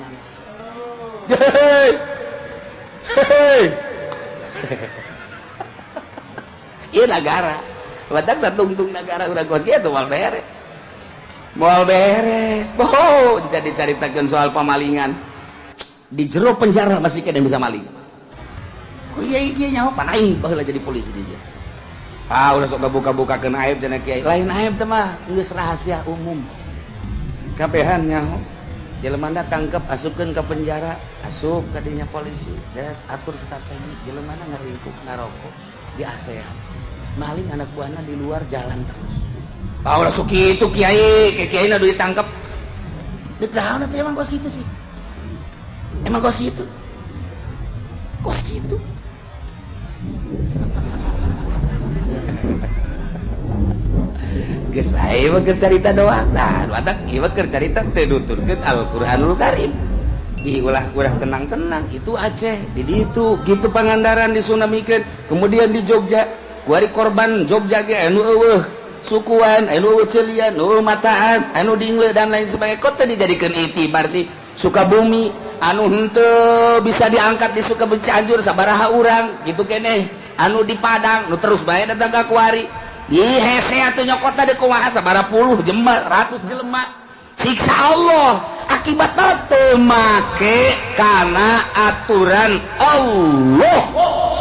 Hei hei. Iya, negara batak satungtung negara urang kos kieu moal beres, moal beres. Boh, jadi caritakeun soal pemalingan di jero penjara masih kena bisa maling. Oh iya iya, nyaho pan aing baheula jadi polisi dia. Ah, udah sok buka-bukakeun aib cenah kiai. Lain aib teh mah, geus rahasia umum. Kabehan nyaho. Jelema tangkep, asupkeun ke penjara, asup kadinya polisi dan atur strategi jelema ngaringkuk ngarokok di ASEAN, maling anak buahna di luar jalan terus. Ah, ulah sok kitu kiai, kiai na ditangkep. Dek naon atuh, emang kos kitu sih? Emang kos kitu? Kos kitu. Geus bae mah keur carita doang. Nah, batak ieu mah keur carita teu nuturkeun Al-Qur'anul Karim. Di ulah-ulah tenang-tenang itu Aceh di ditu gitu, Pangandaran disunamikeun, kemudian di Jogja kuari korban Jogja ge anu eueuh sukuan, anu eueuh ceulian, eueuh mataan, anu dingle dan lain sebagainya, kok teu dijadikeun itibar sih? Sukabumi Anu henteu bisa diangkat di Sukabumi Cianjur sabaraha urang gitu keneh. Anu di Padang nu terus bae datang ka kuari. Di hese atuh nyokot tadi kumaha sabaraha puluh jelema, ratus jelema. Siksa Allah akibat teu make kana aturan Allah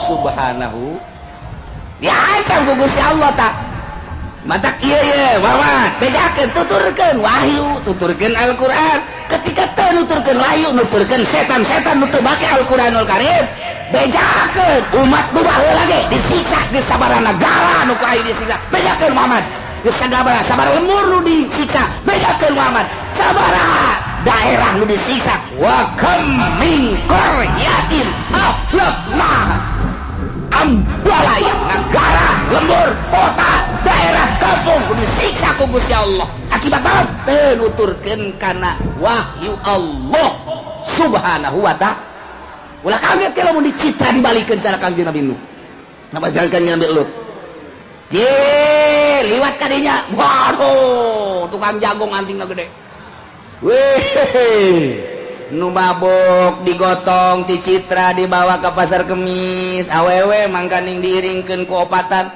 Subhanahu. Diancam ku Gusti Allah tak. Matak ieu ye Muhammad bejakeun tuturkeun wahyu, tuturkeun Al-Qur'an. Ketika teu nuturkeun wahyu, nuturkeun setan-setan nu teu make Al-Qur'anul Karim, bejakeun umat nu baheula ge disiksa di sabaraha nagara nu ku aing disiksa. Bejakeun Muhammad, geus sabaraha sabaraha lembur nu disiksa. Bejakeun Muhammad, sabaraha daerah nu disiksa. Wa kam min qaryatin ahlakna. Ambalaya negara, lembur, kota, daerah, kampung disiksa ku Gusti Allah. Akibat naon? Teu nuturkeun kana wahyu Allah Subhanahu wa ta'ala. Ulah kaget kalau mun dicitra dibalikeun cara Kangjeng Nabi Nuh. Napa jalan Kangjeng Nabi Lut? Je, liwat kadinya. Waduh, tukang jagung antingna gede. Weh, nu mabok digotong ti Citra dibawa ke Pasar Kemis, awewe mangkaning diiringkeun ku opatan.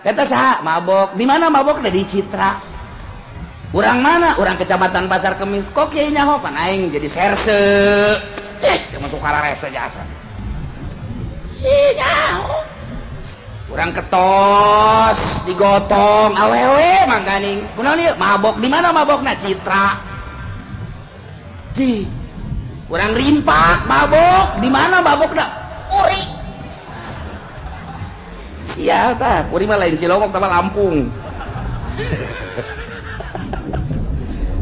Eta saha? Mabok. Di mana mabok? Di Citra. Urang mana? Urang Kecamatan Pasar Kemis. Kok kiai nyaho? Pan aing jadi serse. Saya masuk kararese jasa. Ih, nyaho. Urang ketos digotong awewe mangkaning. Kunaon ieu? Mabok. Di mana mabokna? Citra. Ji. Urang Rimpak mabok. Di mana mabokna? Uri. Sial tah, Puri mah lain Cilongok tambah Lampung.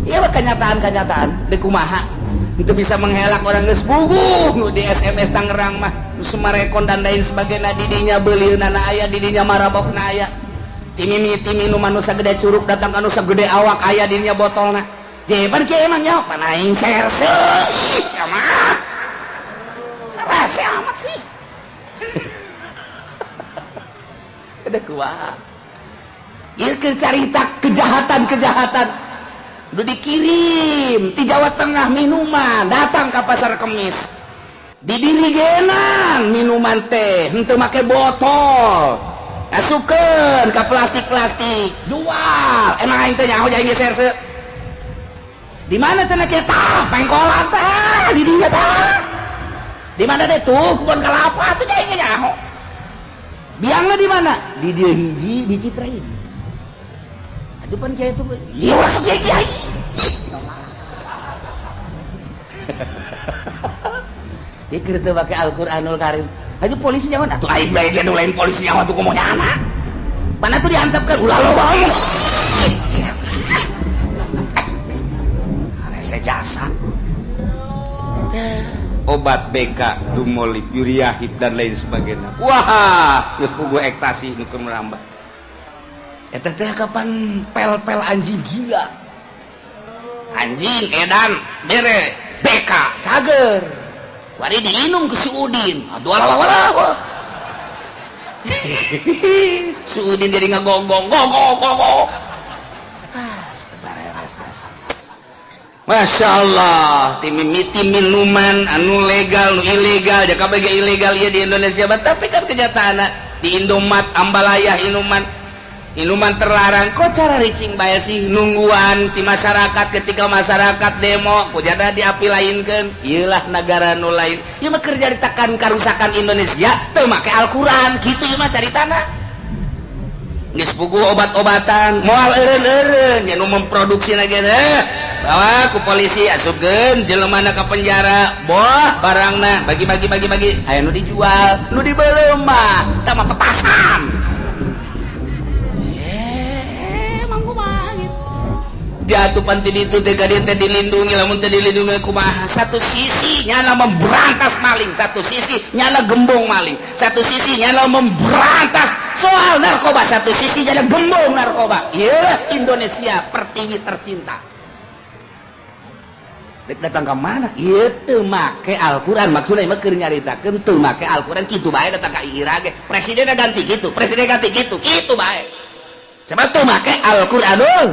Iya mah kenyataan-kenyataan di kumaha. Itu bisa menghelak orang geus puguh nu di SMS Tangerang mah, nu Semarekon dan lain sebagainya, didinya beulieunana aya, didinya marabokna aya. Timimiti minuman nu sagede curug datang ka nu sagede awak aya didinya botolna. Jeban kieu emang nyaho pan aing serse. Ih, mah. Rese amat sih. Ada kuat. Ieu keur carita kejahatan-kejahatan. Udah dikirim di Jawa Tengah minuman datang ke Pasar Kemis. Didirigenan minuman teh henteu make botol. Asupkeun ka plastik-plastik, jual. Emang aing teh nyaho aing serse. Di mana cenah kieu tah? Pengkolan tah di dinya tah. Di mana deh tuh kebon kelapa tuh aing nyaho. Biangna di mana? Di dieu hiji, di Citra hiji. Ajupan kiai itu, iya masuk kiai kiai. Dia keur teu make Al-Qur'anul Karim. Aju polisi jangan atuh aing bae ge nu lain polisi nyawa tuh kumaha anak. Mana tuh diantepkeun ulah loba omong. Rese jasa. Obat BK, Dumolip, Yuriahid dan lain sebagainya. Wah, geus puguh ektasi nu keur merambah. Eta teh kapan pel-pel anjing gila. Anjing edan bere BK cager. Wari diinum ke si Udin. Aduh alah alah. Si Udin jadi ngagonggong gonggong gonggong. Ah, sebareres jasa. Masya Allah, timimiti minuman anu legal, nu ilegal, jaka bagi ilegal ya di Indonesia, tapi kan kenyataan di Indomat, Ambalaya, minuman minuman terlarang. Kok cara ricing bae sih nungguan di masyarakat ketika masyarakat demo, kujana diapi lainkeun. Iyalah negara nu lain. Ieu mah keur caritakan karusakan Indonesia, teu make Al-Qur'an, kitu ieu mah caritana. Geus puguh obat-obatan, moal eureun-eureun nya nu memproduksi ge bawa ku polisi asupkeun jelemana ka penjara, boh barangna bagi-bagi bagi-bagi, aya nu dijual, nu dibeuleum mah tah mah petasan. Ye, emang kumaha gitu. Diatupan ti ditu teh ka dieu teh dilindungi, lamun teh dilindungi kumaha? Satu sisi nyala memberantas maling, satu sisi nyala gembong maling, satu sisi nyala memberantas soal narkoba, satu sisi nyala gembong narkoba. Ieu Indonesia pertiwi tercinta. Dek datang ke mana? Ieu teu make Al-Qur'an, maksudna mah keur nyaritakeun teu make Al-Qur'an kitu bae datang ka ira ge. Presiden ganti kitu, presiden ganti kitu, kitu bae. Sebab teu make Al-Qur'anul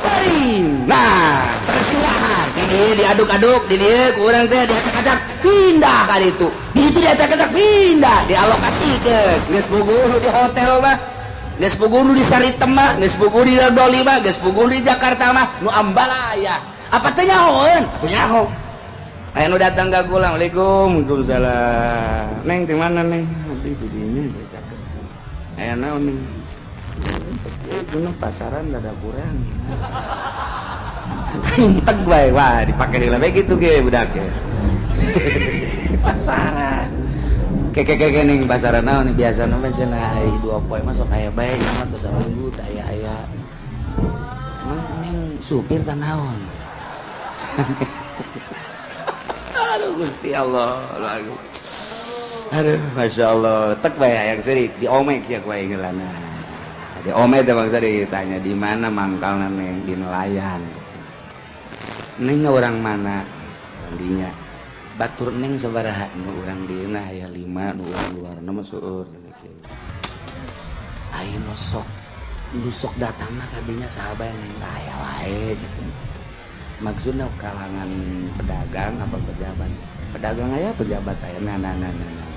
Karim. Nah, persilahan. Di diaduk-aduk di dieu ku urang teh diacak-acak pindah ka ditu. Di ditu diacak-acak pindah, dialokasikeun. Geus puguh di hotel mah. Geus puguh di Saritem mah, geus puguh di Doli mah, geus puguh di Jakarta mah, nu ambalaya. Apa teh nyahoeun? Atuh nyaho. Aya nu datang ka kula, "Assalamualaikum." "Waalaikumsalam." "Neng di mana, Neng?" "Abdi di dinya cakep." "Aya naon, Neng?" "Gunung pasaran rada kurang." Integ bae, wah dipake heula bae gitu ge budak ge. Pasaran. Keke keke ning pasaran naon biasa mah cenah ai dua poe mah sok aya bae mah teh saminggu teh aya aya. Emang neng supir tah naon? Aduh Gusti Allah. Aduh. Aduh, Masya Allah. Tek bae hayang seurik diomek sia ku aing heulana. Diomek teh bangsa ditanya di mana mangkalna Neng, di nelayan. Neng orang mana? Orang dinya. Batur Neng sabaraha? Nu urang dieuna aya 5, nu urang luarna mah seueur. Ayo nu sok nu sok datangna ka dinya saha bae Neng? Aya wae. Maksudnya kalangan pedagang apa pejabat? Pedagang aya, pejabat aya. Nah nah nah nah. Nah.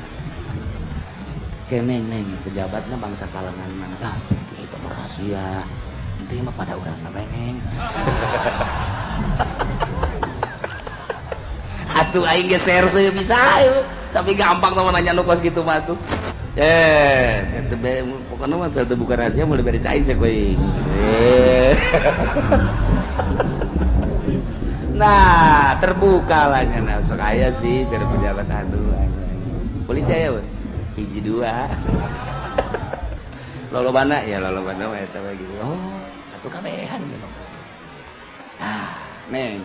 Ke Neng, Neng, pejabatnya bangsa kalangan mana? Ah, itu mah rahasia. Nanti mah pada urang bae Neng. Atuh aing ge serse bisa ayo. Tapi gampang teman nanya nu kos kitu mah tuh. Eh, saya teu pokoknya mah saya teu buka rahasia mulai beri cai saya kowe. Eh. Nah, terbuka lah nya sok aya sih cara pejabat aduh. Polisi aya we. Hiji dua. Lolobana ya lolobana mah eta gitu. Oh, atuh kabehan gitu. Ah, Neng.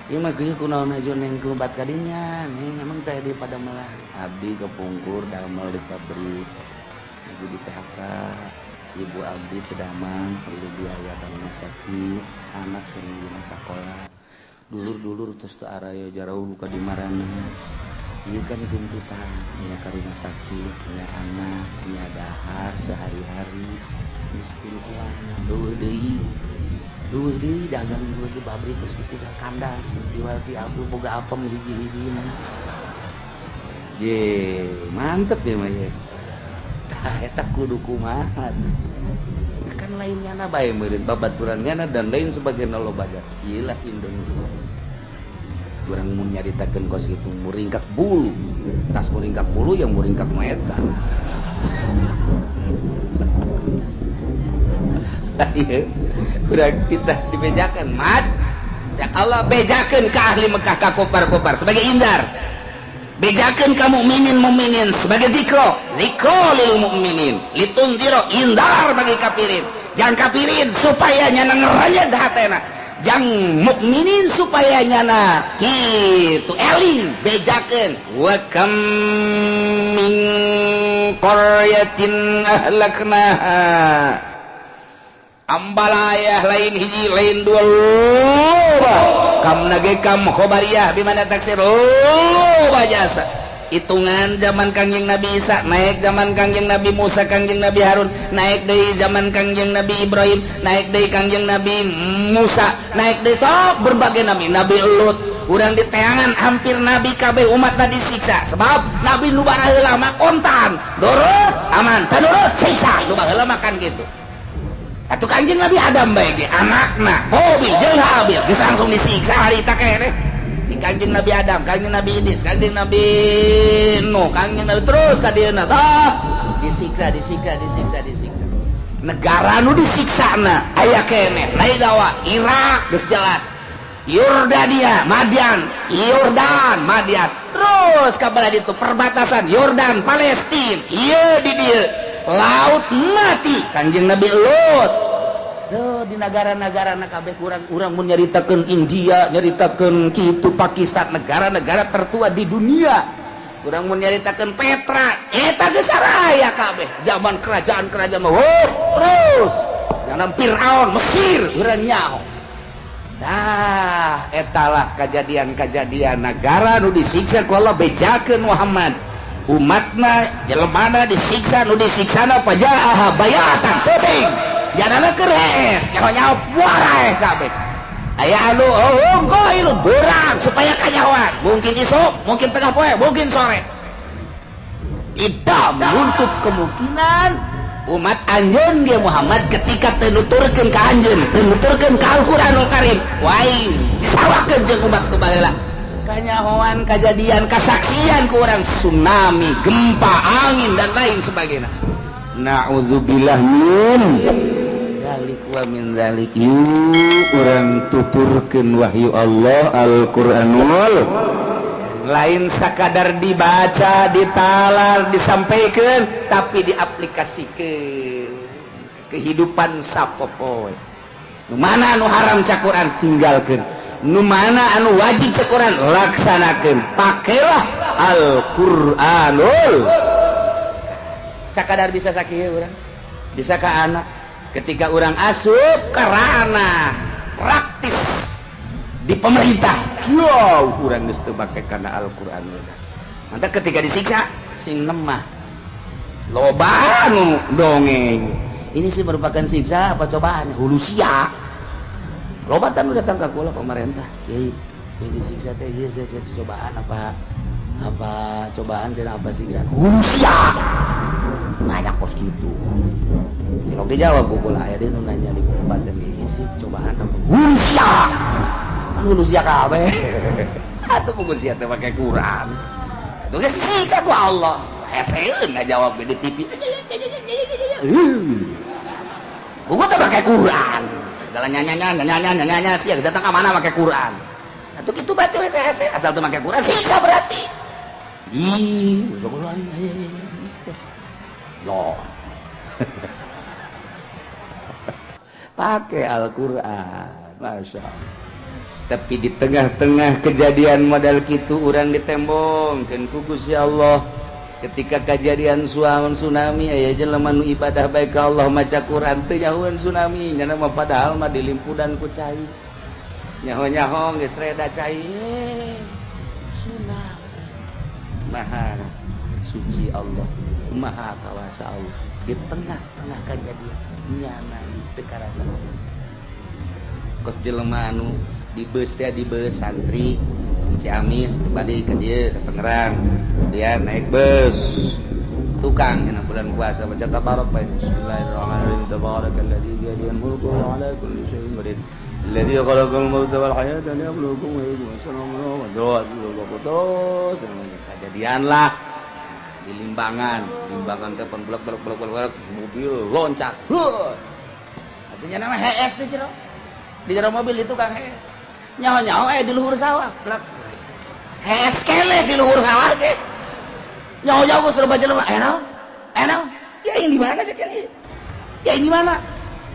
Ieu mah kieu kunaon aja Neng kelubat ka dinya, Neng emang teh di pada melah. Abdi kepungkur damel di pabrik. Ibu di PHK. Ibu abdi teu damang perlu biaya ka rumah sakit, anak keur dina sakola. Dulur-dulur terus teu araya jarauh ka di marana. Ieu kan tuntutan, nya ka rumah sakit, nya anak, nya dahar sehari-hari. Miskin kumaha, eueuh deui. Duh deui dagang dulu di pabrik geus kitu dah kandas, jual ti abdi boga apem hiji-hiji mah. Ye, mantep ya mah ye. Tah eta kudu kumaha. Kan lain nyana bae meureun babaturan nyana dan lain sebagainya loba jasa. Ieu lah Indonesia. Urang mun nyaritakeun kos kitu muringkak bulu. Tas muringkak bulu yang muringkak nu eta. Urang kita dibejakan mat. Cak Allah bejakeun ka ahli Mekah ka kopar-kopar sebagai indar. Bejakeun ka mukminin mukminin sebagai zikro, zikro lil mukminin, litundiro indar bagi kafirin. Jangan kafirin supaya nyana ngerayat hatena. Jang mukminin supaya nyana kitu eling bejakeun wa kam min qaryatin ahlaknaha. Ambalayah lain hiji lain dua loba kam nage kam khobariyah bimana taksir loba jasa hitungan zaman Kangjeng Nabi Isa naik zaman Kangjeng Nabi Musa Kangjeng Nabi Harun naik deui zaman Kangjeng Nabi Ibrahim naik deui Kangjeng Nabi Musa naik deui top berbagai nabi Nabi Lut urang di teangan hampir nabi kabeh umatna disiksa sebab nabi nu baraheula mah kontan dorot aman tanurut siksa nu baheula mah kan gitu. Atuh Kangjeng Nabi Adam bae ge anakna Qabil jeung Habil geus langsung disiksa harita keneh. Di Kangjeng Nabi Adam, Kangjeng Nabi Idris, Kangjeng Nabi Nuh, Kangjeng Nabi terus ka dieuna tah disiksa disiksa disiksa disiksa. Negara nu disiksana aya keneh Naidawa, Irak geus jelas. Yordania, Madian, Yordan, Madian. Terus ka bala ditu perbatasan Yordan, Palestina. Ieu di dieu Laut Mati Kangjeng Nabi Lut. Tuh di negara-negara na kabeh kurang urang mun nyaritakeun India, nyaritakeun kitu Pakistan, negara-negara tertua di dunia. Urang mun nyaritakeun Petra, eta geus saraya kabeh. Zaman kerajaan-kerajaan mah terus. Zaman Firaun, Mesir, urang nyaho. Dah, etalah kejadian-kejadian negara nu disiksa ku Allah bejakeun Muhammad. Umatna jelemana disiksa nu disiksana fajaaha bayatan peuting jadana keres nyaho-nyaho warai kabeh. Aya anu oh ilu beurang supaya kanyahoan. Mungkin isuk, mungkin tengah poe, mungkin sore. Tidak menutup kemungkinan umat anjeun dia Muhammad ketika teu nuturkeun ka anjeun, teu nuturkeun ka Al-Qur'anul Karim, wae disawakeun jeung umat nu baheula. Kanyahoan kajadian kasaksian ku urang tsunami, gempa, angin dan lain sebagainya. Na'udzubillah min dzalik wa min dzalik. Yuk urang tuturkeun wahyu Allah Al-Qur'anul lain sakadar dibaca, ditalar, disampaikan, tapi diaplikasikan kehidupan sapopoe. Nu mana anu haram cek Quran tinggalkeun, nu mana anu wajib cek Quran laksanakeun. Pakailah Al-Qur'anul. Sakadar bisa sakieu urang bisa ka anak ketika urang asup ke ranah praktis di pemerintah jauh urang geus teu make kana Al-Qur'an. Mantap ketika disiksa sing lemah loba nu dongeng ini sih merupakan siksa apa cobaan hulu sia loba tan datang ke kula pemerintah kiai yang disiksa teh ieu cobaan apa apa cobaan cenah apa siksa hulu sia banyak kos gitu. Kalau dijawab ku kula aya deui nu nanya di kabupaten ieu sih cobaan apa hulu sia kan hulu sia kabeh satu buku sia teh make Quran itu geus disiksa ku Allah. Heseun ngajawab di TV buku teh make Quran segala nyanya nyanya nyanya nyanya sia geus datang ka mana make Quran atuh kitu berarti hese hese asal teu make Quran siksa berarti ih loh pakai Al-Quran. Masya Allah. Tapi di tengah-tengah kejadian modal kitu urang ditembongkeun ku Gusti Allah. Ketika kejadian suaon tsunami aya jelema nu ibadah baik ka Allah maca Quran teu nyahoeun tsunami nya mah padahal mah dilimpudan ku cai. Nyaho-nyaho geus reda cai. Tsunami. Maha suci Allah, maha kawasa Allah. Di tengah-tengah kejadian nyana teu karasa. Kos jelema anu di bus teh di bus santri di Ciamis balik ke dieu ke Tangerang dia naik bus tukang dina bulan puasa baca tabarok bae bismillahirrahmanirrahim tabarakalladzi biyadihil mulku wa ala kulli syai'in qadir alladzi khalaqal mauta wal hayata liyabluwakum ayyukum ahsanu amala doa terus kejadian lah di Limbangan Limbangan teh pun blek blek blek blek mobil loncat artinya nama HS teh jero di jero mobil itu kang HS nyaho-nyaho di luhur sawah blek HS kele di luhur sawah ge nyaho-nyaho geus loba jelema naon naon ya ini di mana sih kele ya ini mana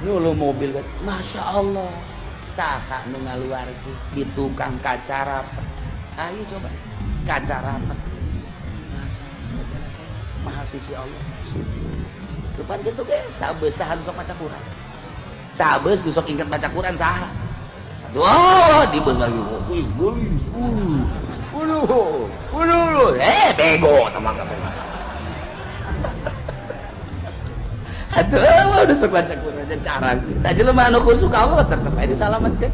nu mobil kan Masya Allah saha nu ngaluarkeun di tukang kaca rapet ayo coba kaca rapet Maha suci Allah. Tuh pan gitu ge sabeus saha nu sok maca Quran. Sabeus nu sok inget baca Quran saha. Aduh, di beus lagi. Wih, geulis. Waduh, waduh, bego teman kabeh. Aduh, udah sok baca Quran aja carang. Tah jelema anu khusyuk ka Allah tetep aya disalametkeun.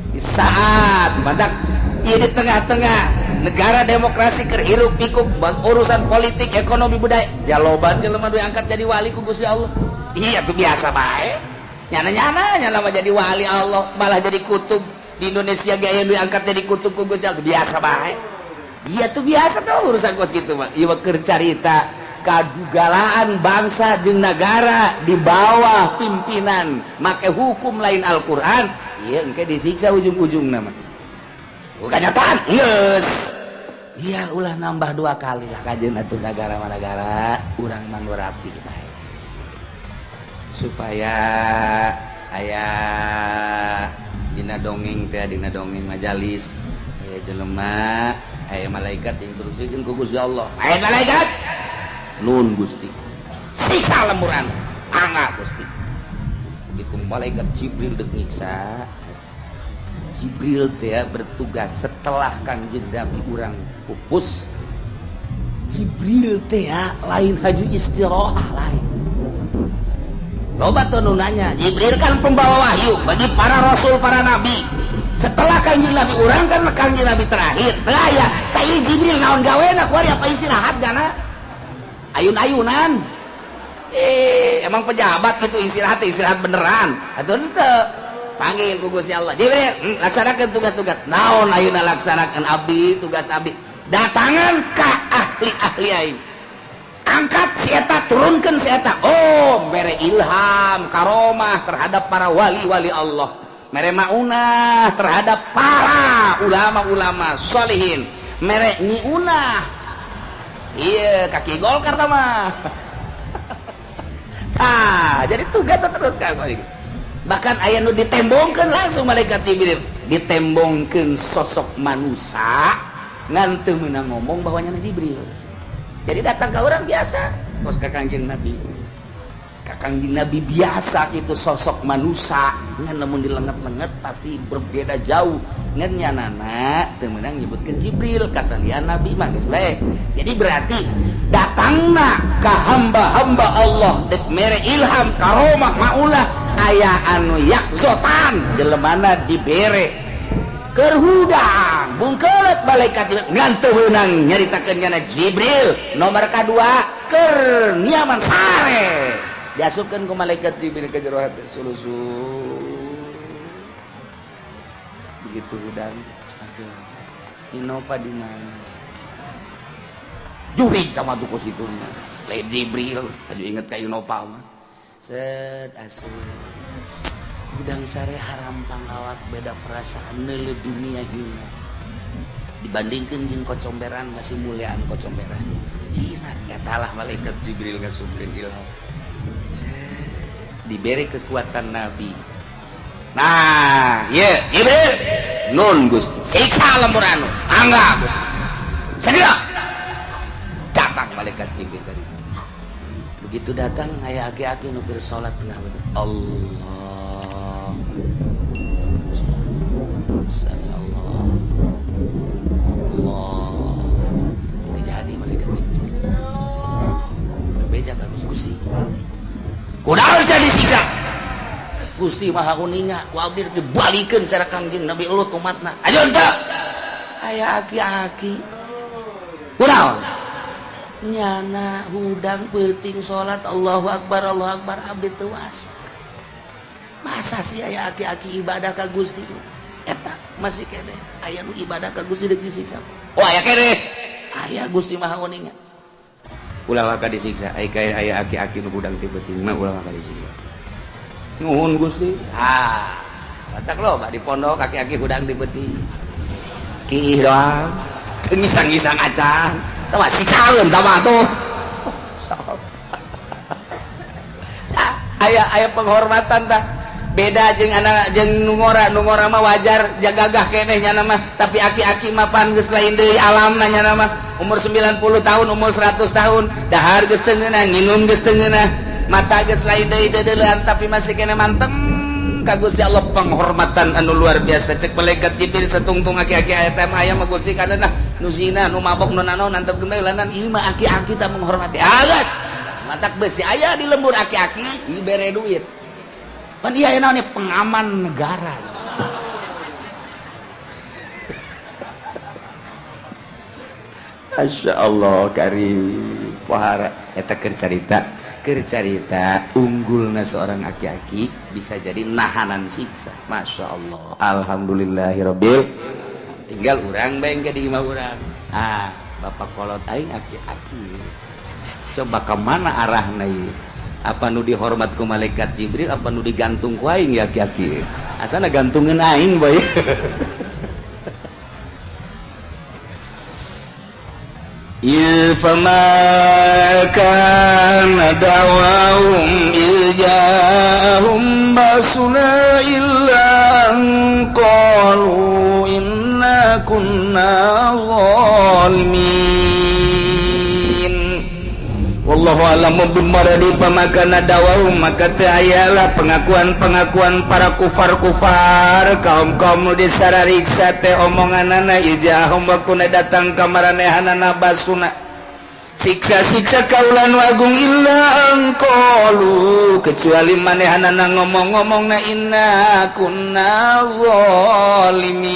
Di saat badak ieu di tengah-tengah negara demokrasi keur hiruk pikuk urusan politik ekonomi budaya jaloban jelema nu angkat jadi wali ku Gusti Allah. Iya tuh biasa bae nyana-nyana nyana mah jadi wali Allah malah jadi kutub di Indonesia ge aya nu angkat jadi kutub ku Gusti Allah biasa bae. Iya tuh biasa tuh urusan kos kitu mah. Ieu mah keur carita kadugalaan bangsa jeung nagara di bawah pimpinan make hukum lain Al-Qur'an ieu engke disiksa ujung-ujungna mah. Kenyataan geus. Iya ulah nambah dua kali lah kajeun atuh nagara managara urang mah nu rapi bae. Supaya aya dina dongeng teh dina dongeng majalis aya jelema aya malaikat diinstruksikeun ku Gusti Allah. Aya malaikat nun Gusti siksa lemburan angga Gusti. Begitu malaikat Jibril dek nyiksa Jibril teh bertugas setelah Kangjeng Nabi urang pupus. Jibril teh lain haju istirahat lain. Loba tuh nu nanya, Jibril kan pembawa wahyu bagi para rasul para nabi. Setelah Kangjeng Nabi urang kan Kangjeng Nabi terakhir. Teu aya. Tah ieu Jibril naon gawena kuari apa istirahat gana? Ayun-ayunan. Emang pejabat gitu istirahat istirahat beneran. Atuh henteu. Panggil ku Gusti Allah. Jibril, laksanakan tugas-tugas. Naon ayeuna laksanakan abdi tugas abdi. Datangan ka ahli-ahli aing. Angkat si eta, turunkan si eta. Oh, mere ilham karomah terhadap para wali-wali Allah. Mere maunah terhadap para ulama-ulama solihin. Mere nyiunah. Iya, kaki Golkar mah. Ah, jadi tugas terus kan. Bahkan aya nu ditembongkeun langsung malaikat Jibril, ditembongkeun sosok manusia ngan teu meunang ngomong bahwa nya Jibril. Jadi datang ke orang biasa, kos ka Kangjeng Nabi. Ka Kangjeng Nabi biasa gitu sosok manusia, ngan lamun dilenget-lenget pasti berbeda jauh. Ngan nyanana teu meunang nyebutkeun Jibril kasalian Nabi mah geus bae. Jadi berarti datangna ka hamba-hamba Allah dek mere ilham karomah maulah aya anu yakzotan jelemana dibere keur hudang bungkeut malaikat ngan teu meunang nyaritakeun nyana Jibril. Nomor kadua keur nyaman sare diasupkeun ku malaikat Jibril ke jero hati sulusu begitu hudang. Aduh, Innova di mana jurig sama tuh situ mah lain Jibril aduh inget ka Innova mah set asup hudang sare haram pangawak beda perasaan neuleuh dunia hina dibandingkan jeung kocomberan masih muliaan kocomberan hina. Eta lah malaikat Jibril ngasupkeun ilham. Set, diberi kekuatan Nabi. Nah, ye Jibril nun Gusti siksa lembur anu angga Gusti segera datang malaikat Jibril tadi. Begitu datang aya aki-aki nu keur salat tengah betul. Allah Allah Allah jadi malaikat Jibril bebeja ka Gusti kunaon jadi siksa Gusti Maha Uninga ku abdi dibalikeun cara Kangjeng Nabi Lut umatna ayo henteu aya aki-aki kunaon nyana hudang peuting salat Allahu Akbar Allahu Akbar abdi teu asa masa sih aya aki-aki ibadah ka Gusti eta masih kene aya nu ibadah ka Gusti deuk disiksa. Oh, aya kene aya Gusti Maha Uninga ulah waka disiksa ai kaya aya aki-aki nu hudang ti peuting mah ulah waka disiksa nuhun Gusti. Ah, batak loba di pondok aki-aki hudang ti peuting kiih doang teu ngisang-ngisang acan tah mah siksaeun tah mah tuh. Aya aya penghormatan tah beda jeung anak jeung nu ngora. Nu ngora mah wajar jagagah keneh nyana mah, tapi aki-aki mah pan geus lain deui alamna nyana mah. Umur 90 tahun, umur 100 tahun, dahar geus teu ngeunah, nginum geus teu ngeunah, mata geus lain deui deudeulean, tapi masih keneh manteng ka Gusti Allah penghormatan anu luar biasa. Cek malaikat Jibril satungtung aki-aki aya teh aya mah Gusti kadana nu zina nu mabok nu nanaon nantep lanan ieu mah aki-aki tak menghormati. Agas matak besi aya di lembur aki-aki dibere duit pan iya naon pengaman negara. Masya Allah karim pohara eta keur carita unggulna seorang aki-aki bisa jadi nahanan siksa. Masya Allah, alhamdulillahirabbil. Tinggal urang bae ke di imah urang. Ah, bapak kolot aing aki-aki coba kemana arahna ieu? Apa nu dihormat ku malaikat Jibril apa nu digantung ku aing ya aki-aki asana gantungeun aing bae. فما كان دعواهم إذ جاءهم بأسنا إلا أن قالوا إنا كنا ظالمين. Wallahu a'lamu bimuradi. Famakana da'wahum maka teu ayalah pengakuan-pengakuan para kufar-kufar kaum-kaum nu disarariksa teh omonganana ijahum waktuna datang ka maranehanana basuna Siksa-siksa kaula nu agung illa an qalu, kecuali manehanana ngomong-ngomong na inna kunna zalimin.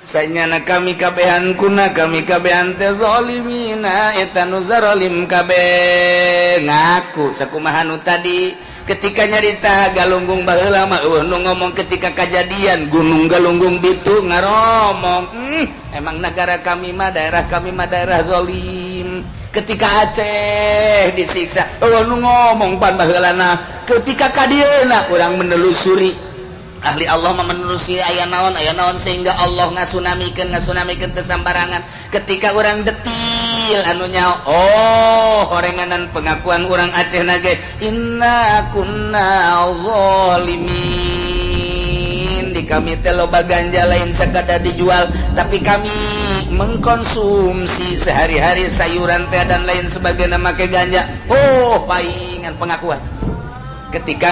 Sanyana kami kabehan, kunna kami kabehan teh zalimina, eta nu zalim kabeh. Ngaku sakumaha nu tadi ketika nyarita Galunggung. Baheula mah euweuh nu ngomong. Ketika kejadian Gunung Galunggung bitu ngaromong, emang negara kami mah, daerah kami mah daerah zalim." Ketika Aceh disiksa euweuh nu ngomong pan baheulana. Ketika kadieuna urang menelusuri, ahli Allah mah menelusuri aya naon, aya naon, sehingga Allah ngasunamikeun, ngasunamikeun teu sambarangan. Ketika orang detil anu nyaho, oh, horenganan pengakuan orang Aceh na ge, inna kunna zalimin. Di kami teh loba ganja, lain sekadar dijual, tapi kami mengkonsumsi sehari-hari sayuran teh dan lain sebagainya make ganja. Oh, paingan pengakuan ketika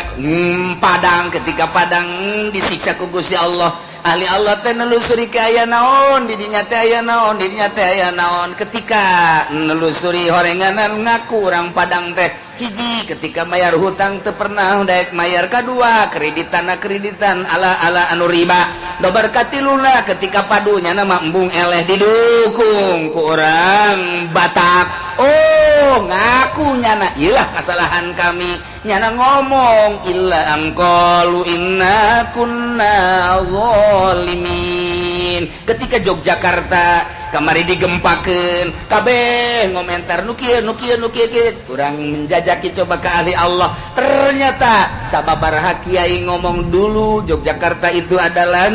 Padang, ketika Padang disiksa ku Gusti Allah, ahli Allah teh nelusuri ke aya naon di dinya teh, aya naon di dinya teh, aya naon. Ketika nelusuri horenganan, ngaku orang Padang teh hiji, ketika bayar hutang teu pernah daek mayar. Kadua, kreditan kreditan ala ala anu riba. Dobar katiluna, ketika padunya nama embung eleh didukung ku orang Batak. Oh, ngaku nyana, iyalah kesalahan kami. Nyana ngomong illa an qalu inna kunna zalimin. Ketika Yogyakarta kamari digempakeun, kabeh ngomentar nu kieu, nu kieu, nu kieu. Kurang menjajaki coba ke ahli Allah, ternyata sababaraha kiai ngomong dulu Yogyakarta itu adalah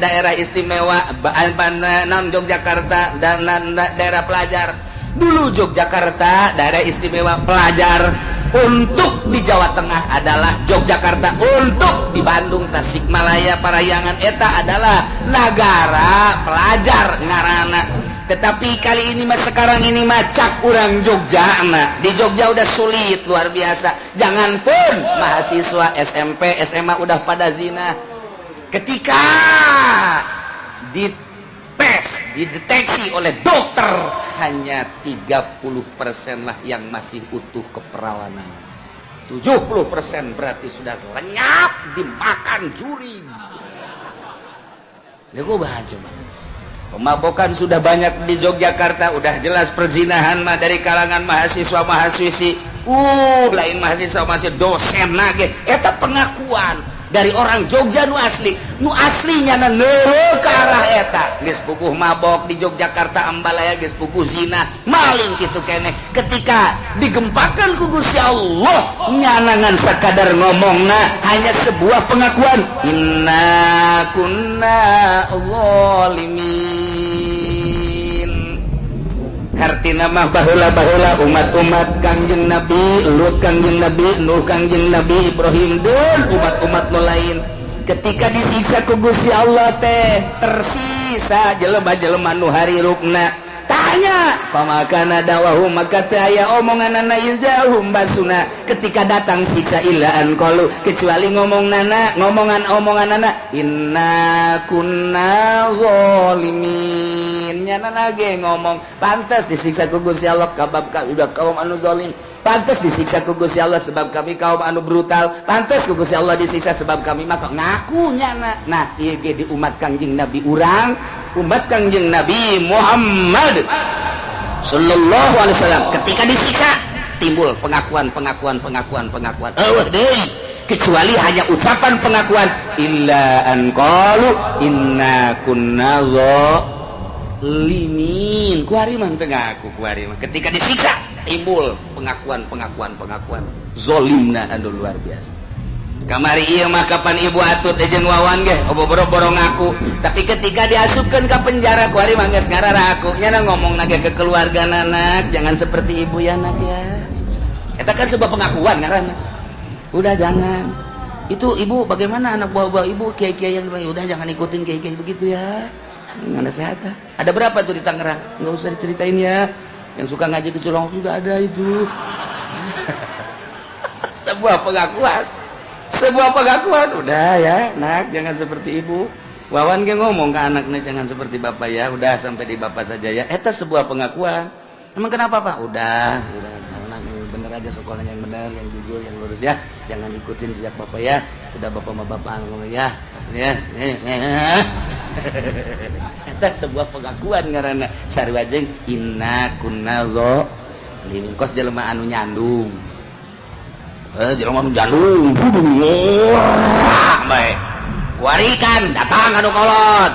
daerah istimewa, non Yogyakarta dan daerah pelajar. Dulu Yogyakarta daerah istimewa pelajar untuk di Jawa Tengah adalah Yogyakarta, untuk di Bandung, Tasikmalaya, Parahyangan, eta adalah negara pelajar ngarana. Tetapi kali ini mah, sekarang ini mah cak urang Jogja nah, di Jogja udah sulit luar biasa. Jangan pun mahasiswa, SMP, SMA udah pada zina. Ketika dites, dideteksi oleh dokter, hanya 30% lah yang masih utuh keperawanan, 70% berarti sudah lenyap dimakan jurig. Coba pemabokan sudah banyak di Yogyakarta, udah jelas perzinahan mah dari kalangan mahasiswa mahasiswi, lain mahasiswa masih dosen nage. Eta pengakuan dari orang Jogja nu asli, nu aslinya na ke arah eta geus puguh mabok di Yogyakarta, Ambalaya geus puguh zina, maling gitu kene. Ketika digempakan ku Gusti Allah, nyanangan sakadar ngomongna hanya sebuah pengakuan inna kunna zalimin. Hartina mah baheula-baheula umat-umat Kangjeng Nabi Lut, Kangjeng Nabi Nuh, Kangjeng Nabi Ibrahim dan umat-umat nu lain, ketika disiksa ku Gusti Allah teh tersisa jelema-jelema nu harirupna. Tanya fama kana da'wahum, maka teu aya omonganana iz ja'ahum ba'suna, ketika datang siksa, illa an qalu, kecuali ngomong nana, ngomongan omongan nana, inna kunna zalimin. Nyana lagi ngomong pantas disiksa ku Gusti Allah kabab kami kaum anu zalim, pantas disiksa ku Gusti Allah sebab kami kaum anu brutal, pantas ku Gusti Allah disiksa sebab kami maka ngaku nyana. Nah, ieu ge di umat Kangjeng Nabi urang, umat Kangjeng Nabi Muhammad sallallahu alaihi wasallam, ketika disiksa timbul pengakuan, pengakuan, pengakuan, pengakuan. Euweuh deui kecuali hanya ucapan pengakuan illa an qalu inna kunna zalimin. Kuari mah teu ngaku, kuari mah ketika disiksa timbul pengakuan, pengakuan, pengakuan zolimna anu luar biasa. Kamari ieu mah kapan Ibu Atut jeung Wawan ge boro-boro ngaku, tapi ketika diasupkeun ke penjara kuari mah geus ngararaku. Nyana ngomong nage ke keluarga, "Anak, jangan seperti ibu ya, Nak, ya." Eta kan sebuah pengakuan ngaranna. Udah, jangan itu ibu, bagaimana anak buah-buah ibu, kiai-kiai yang udah, jangan ikutin kiai-kiai begitu ya. Nggak sehat. Ada berapa tuh di Tangerang, nggak usah diceritain ya. Yang suka ngaji ke Cilongok juga ada. Itu sebuah pengakuan, sebuah pengakuan. "Udah ya, Nak, jangan seperti ibu." Wawan ge ngomong ke anaknya, "Jangan seperti bapak ya, udah sampai di bapak saja ya." Eta sebuah pengakuan. "Emang kenapa, Pak?" Udah, anak bener aja sekolahnya, yang bener, yang jujur, yang lurus ya. Jangan ikutin jejak bapak ya. Udah, bapak sama bapak ngomong ya ya. Eta sebuah pengakuan karena sarua jeung inna kunna zalimin. Kos jelema anu nyandung, jelema anu nyandung kudu ngora bae. Kuari kan datang anu kolot.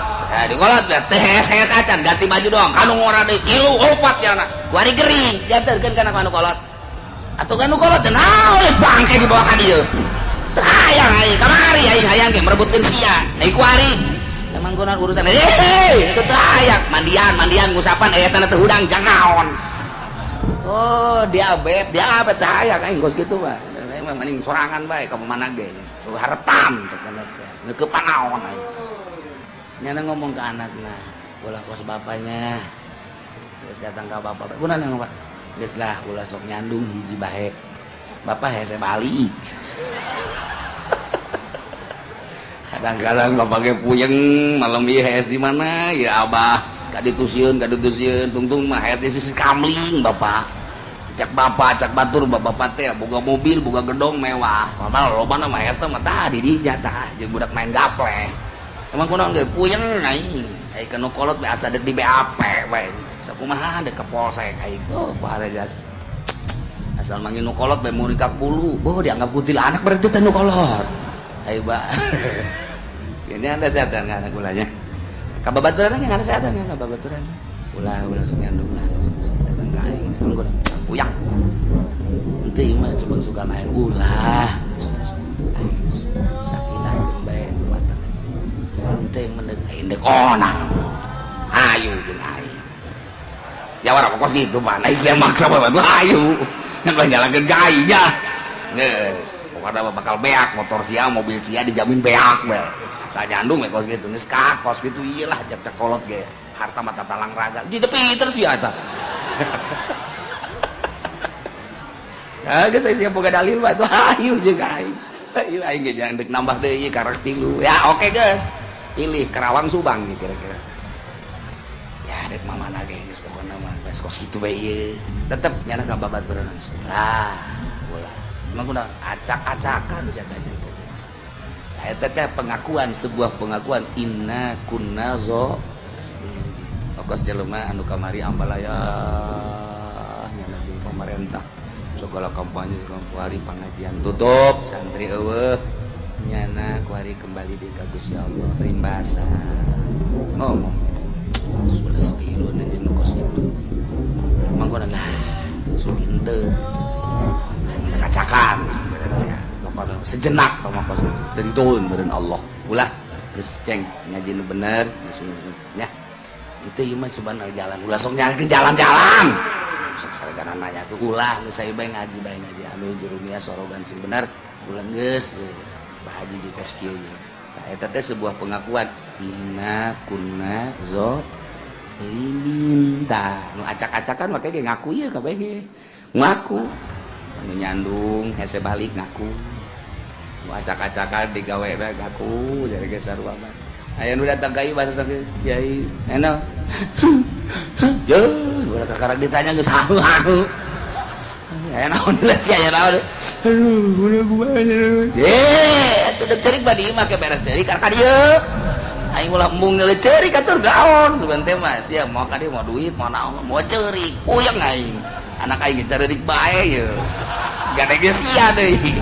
Di kolot teh hes acan ganti baju doang kanu ngora deui, tilu opat ya. Kuari gering, diantarkeun kana anu kolot atuh. Kanu kolot teh naon bangke dibawa ka dieu? Teu hayang aing kamari, aing hayang ge merebutkeun sia. Ai kuari emang kunaon urusan? Eh, itu teu hayang mandian, mandian ngusapan aya tanah teu hudang jang naon? Oh, diabet, diabet, teu hayang aing kos kitu mah. Emang mending sorangan bae ka mana ge. Harepan cek teh. Ngeukepan naon aing. Nyana ngomong ke anakna, "Ulah kos bapaknya." Geus datang ka bapak. "Kunaon yang Pak?" "Geus lah, ulah sok nyandung hiji bae. Bapak hese balik. Kadang-kadang bapak ge puyeng malam ieu, hees di mana ya abah? Kaditu sieun, kaditu sieun, tungtung mah hees di sisi kamling bapak." Cak bapak, cak batur, bapak teh boga mobil, boga gedong mewah. Padahal loba mah hees teh mah tah di dinya tah jeung budak main gaple. "Emang kunaon ge?" "Puyeng aing. Ai kanu kolot we asa dek di BAP we. Sakumaha dek ke polsek aing." Oh, parejas. Asal manggil nu kolot bae muringkak bulu. Boh, dianggap kuntilanak berarti teh nu kolot. Ayo, Pak. Ini anda setan nggak anak ulahnya? Kababaturan nggak ada setan ya kababaturan. Ulah, ulah sok nyandung lah. Datang ka aing, emang kunaon? "Puyeng. Henteu mah coba suka main ulah. Aing sakinah keun bae mata. Henteu mendeg aing dek onang. Ayo jeung aing." Jawara kos gitu, Pak. Nah, saya maksa bae, ayo. Ngan jalankeun ka aing ya. Geus, pokoknya bakal beak motor sia, mobil sia dijamin beak we. Asal nyandung we kos gitu. Geus ka kos gitu iyalah cek cek kolot ge. Harta mata talang raga. Di pinter sia eta. Nah, geus saya siap boga dalil mah tuh ayo jeung aing. Ayo aing ge jangan dek nambah deui karak tilu. Ya oke geus. Pilih Karawang Subang nih kira-kira. Ya dek mama ge geus pokona mah geus kos kitu bae ieu. Tetep nyana ka babaturan langsung. Lah, ulah. Emang udah acak-acakan siapa. Nah, eta teh pengakuan, sebuah pengakuan inna kunna zo. Kos jelema anu kamari ambalaya nyana jeung pemerintah segala kampanye, segala kuari pengajian tutup, santri eueuh, nyana kuari kembali di ka Gusti Allah, rimbasa ngomong sudah sok ilun jeung nu kos itu. Emang kunaon lah sugin teu acak-acakan pokoknya sejenak tau mah kos itu dari turun beren Allah ulah. Terus ceng ngaji nu bener ya itu ieu mah subhanallah jalan ulah sok nyari ke jalan-jalan sok saragana nanya tuh ulah. Geus saya bae ngaji, bae ngaji anu jurumia sorogan sing bener ulah. Geus Pak Haji di kos kieu. Nah, eta teh sebuah pengakuan inna kunna zalimin. Tah, nu acak-acakan make ge ngaku ieu kabeh ge ngaku. Anu nyandung hese balik ngaku, nu acak-acakan digawe bae ngaku, jadi ge sarua mah. Aya nu datang ka ieu, datang ke kiai enak jeung ulah kakarak ditanya geus hahu hahu. Aya naon jelas sia, aya naon? Aduh, udah kumaha? Eh, atuh dek ceurik mah di imah ke beres ceurik ka dieu. Aing ulah embung nilai ceurik atuh gaon. Sugan teh mah sia mau ka dieu mau duit, mau naon, mau ceurik. Puyeng aing. Anak aing ge ceurik bae ye. Gade ge sia deui.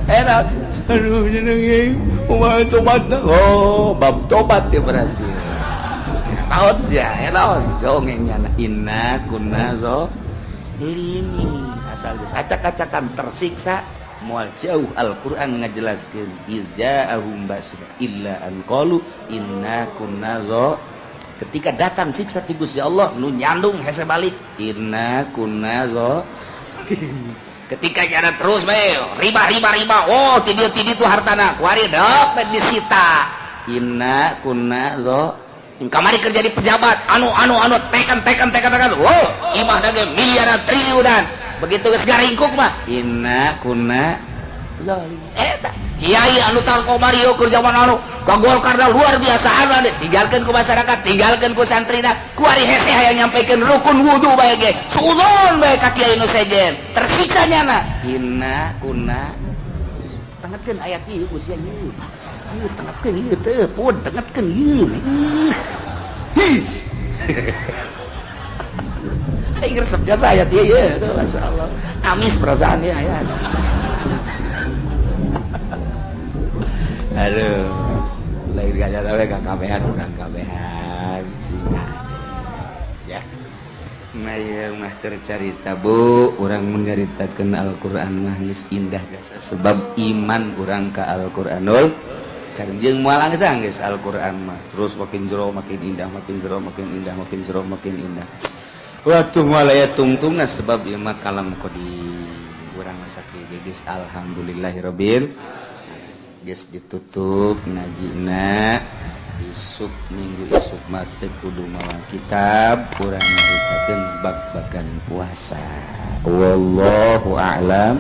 Enak. Aduh, nyeneng aing. Kumaha tobatna? Oh, bab tobat ya berarti. Naon sia? Ya naon? Dongeng nyana inna kunna zo lini asal geus acak-acakan tersiksa moal jauh. Al-Qur'an ngajelaskeun irja'ahum basra illa an qalu inna kunna zo. Ketika datang siksa ti Gusti Allah, nu nyandung hese balik inna kunna zo. Ketika nyana terus bae riba, riba, riba, oh ti dieu ti ditu hartana kuari dok disita inna kunna zo. Kamari kerja di pejabat anu anu anu tekan tekan tekan tekan, wow, imah ge miliaran triliunan, begitu geus garingkuk mah inna kunna zalim. Eta Kiai anu tahun kamari keur zaman anu ka Golkar luar biasa, anu tinggalkeun ku masyarakat, tinggalkeun ku santrina. Kuari hese hayang nyampaikan rukun wudu bae ge suudzon bae ka kiai nu sejen, tersiksa nyana. Inna kunna tengetkeun ayat ieu usia ieu. Ieu tengetkeun ieu teu pun tengetkeun ieu. Ih. Aing resep jasa ayat ieu ya, masyaallah. Amis perasaan ya ayat. Aduh, lain gak we ka kabehan urang kabehan sing ya. Nah, ieu mah tercarita, Bu, urang menyaritakeun Al-Qur'an mah geus indah jasa sebab iman urang ka Al-Qur'anul Karim jeung moal angsang geus Al-Qur'an mah terus makin jero makin indah, makin jero makin indah, makin jero makin indah. Waktu moal aya tungtungna sebab ieu mah kalam qadim. Urang mah sakieu geus alhamdulillahirabbil geus ditutup ngajina. Isuk minggu isuk mah teu kudu mawa kitab, urang nyaritakeun bab-bagan puasa. Wallahu a'lam.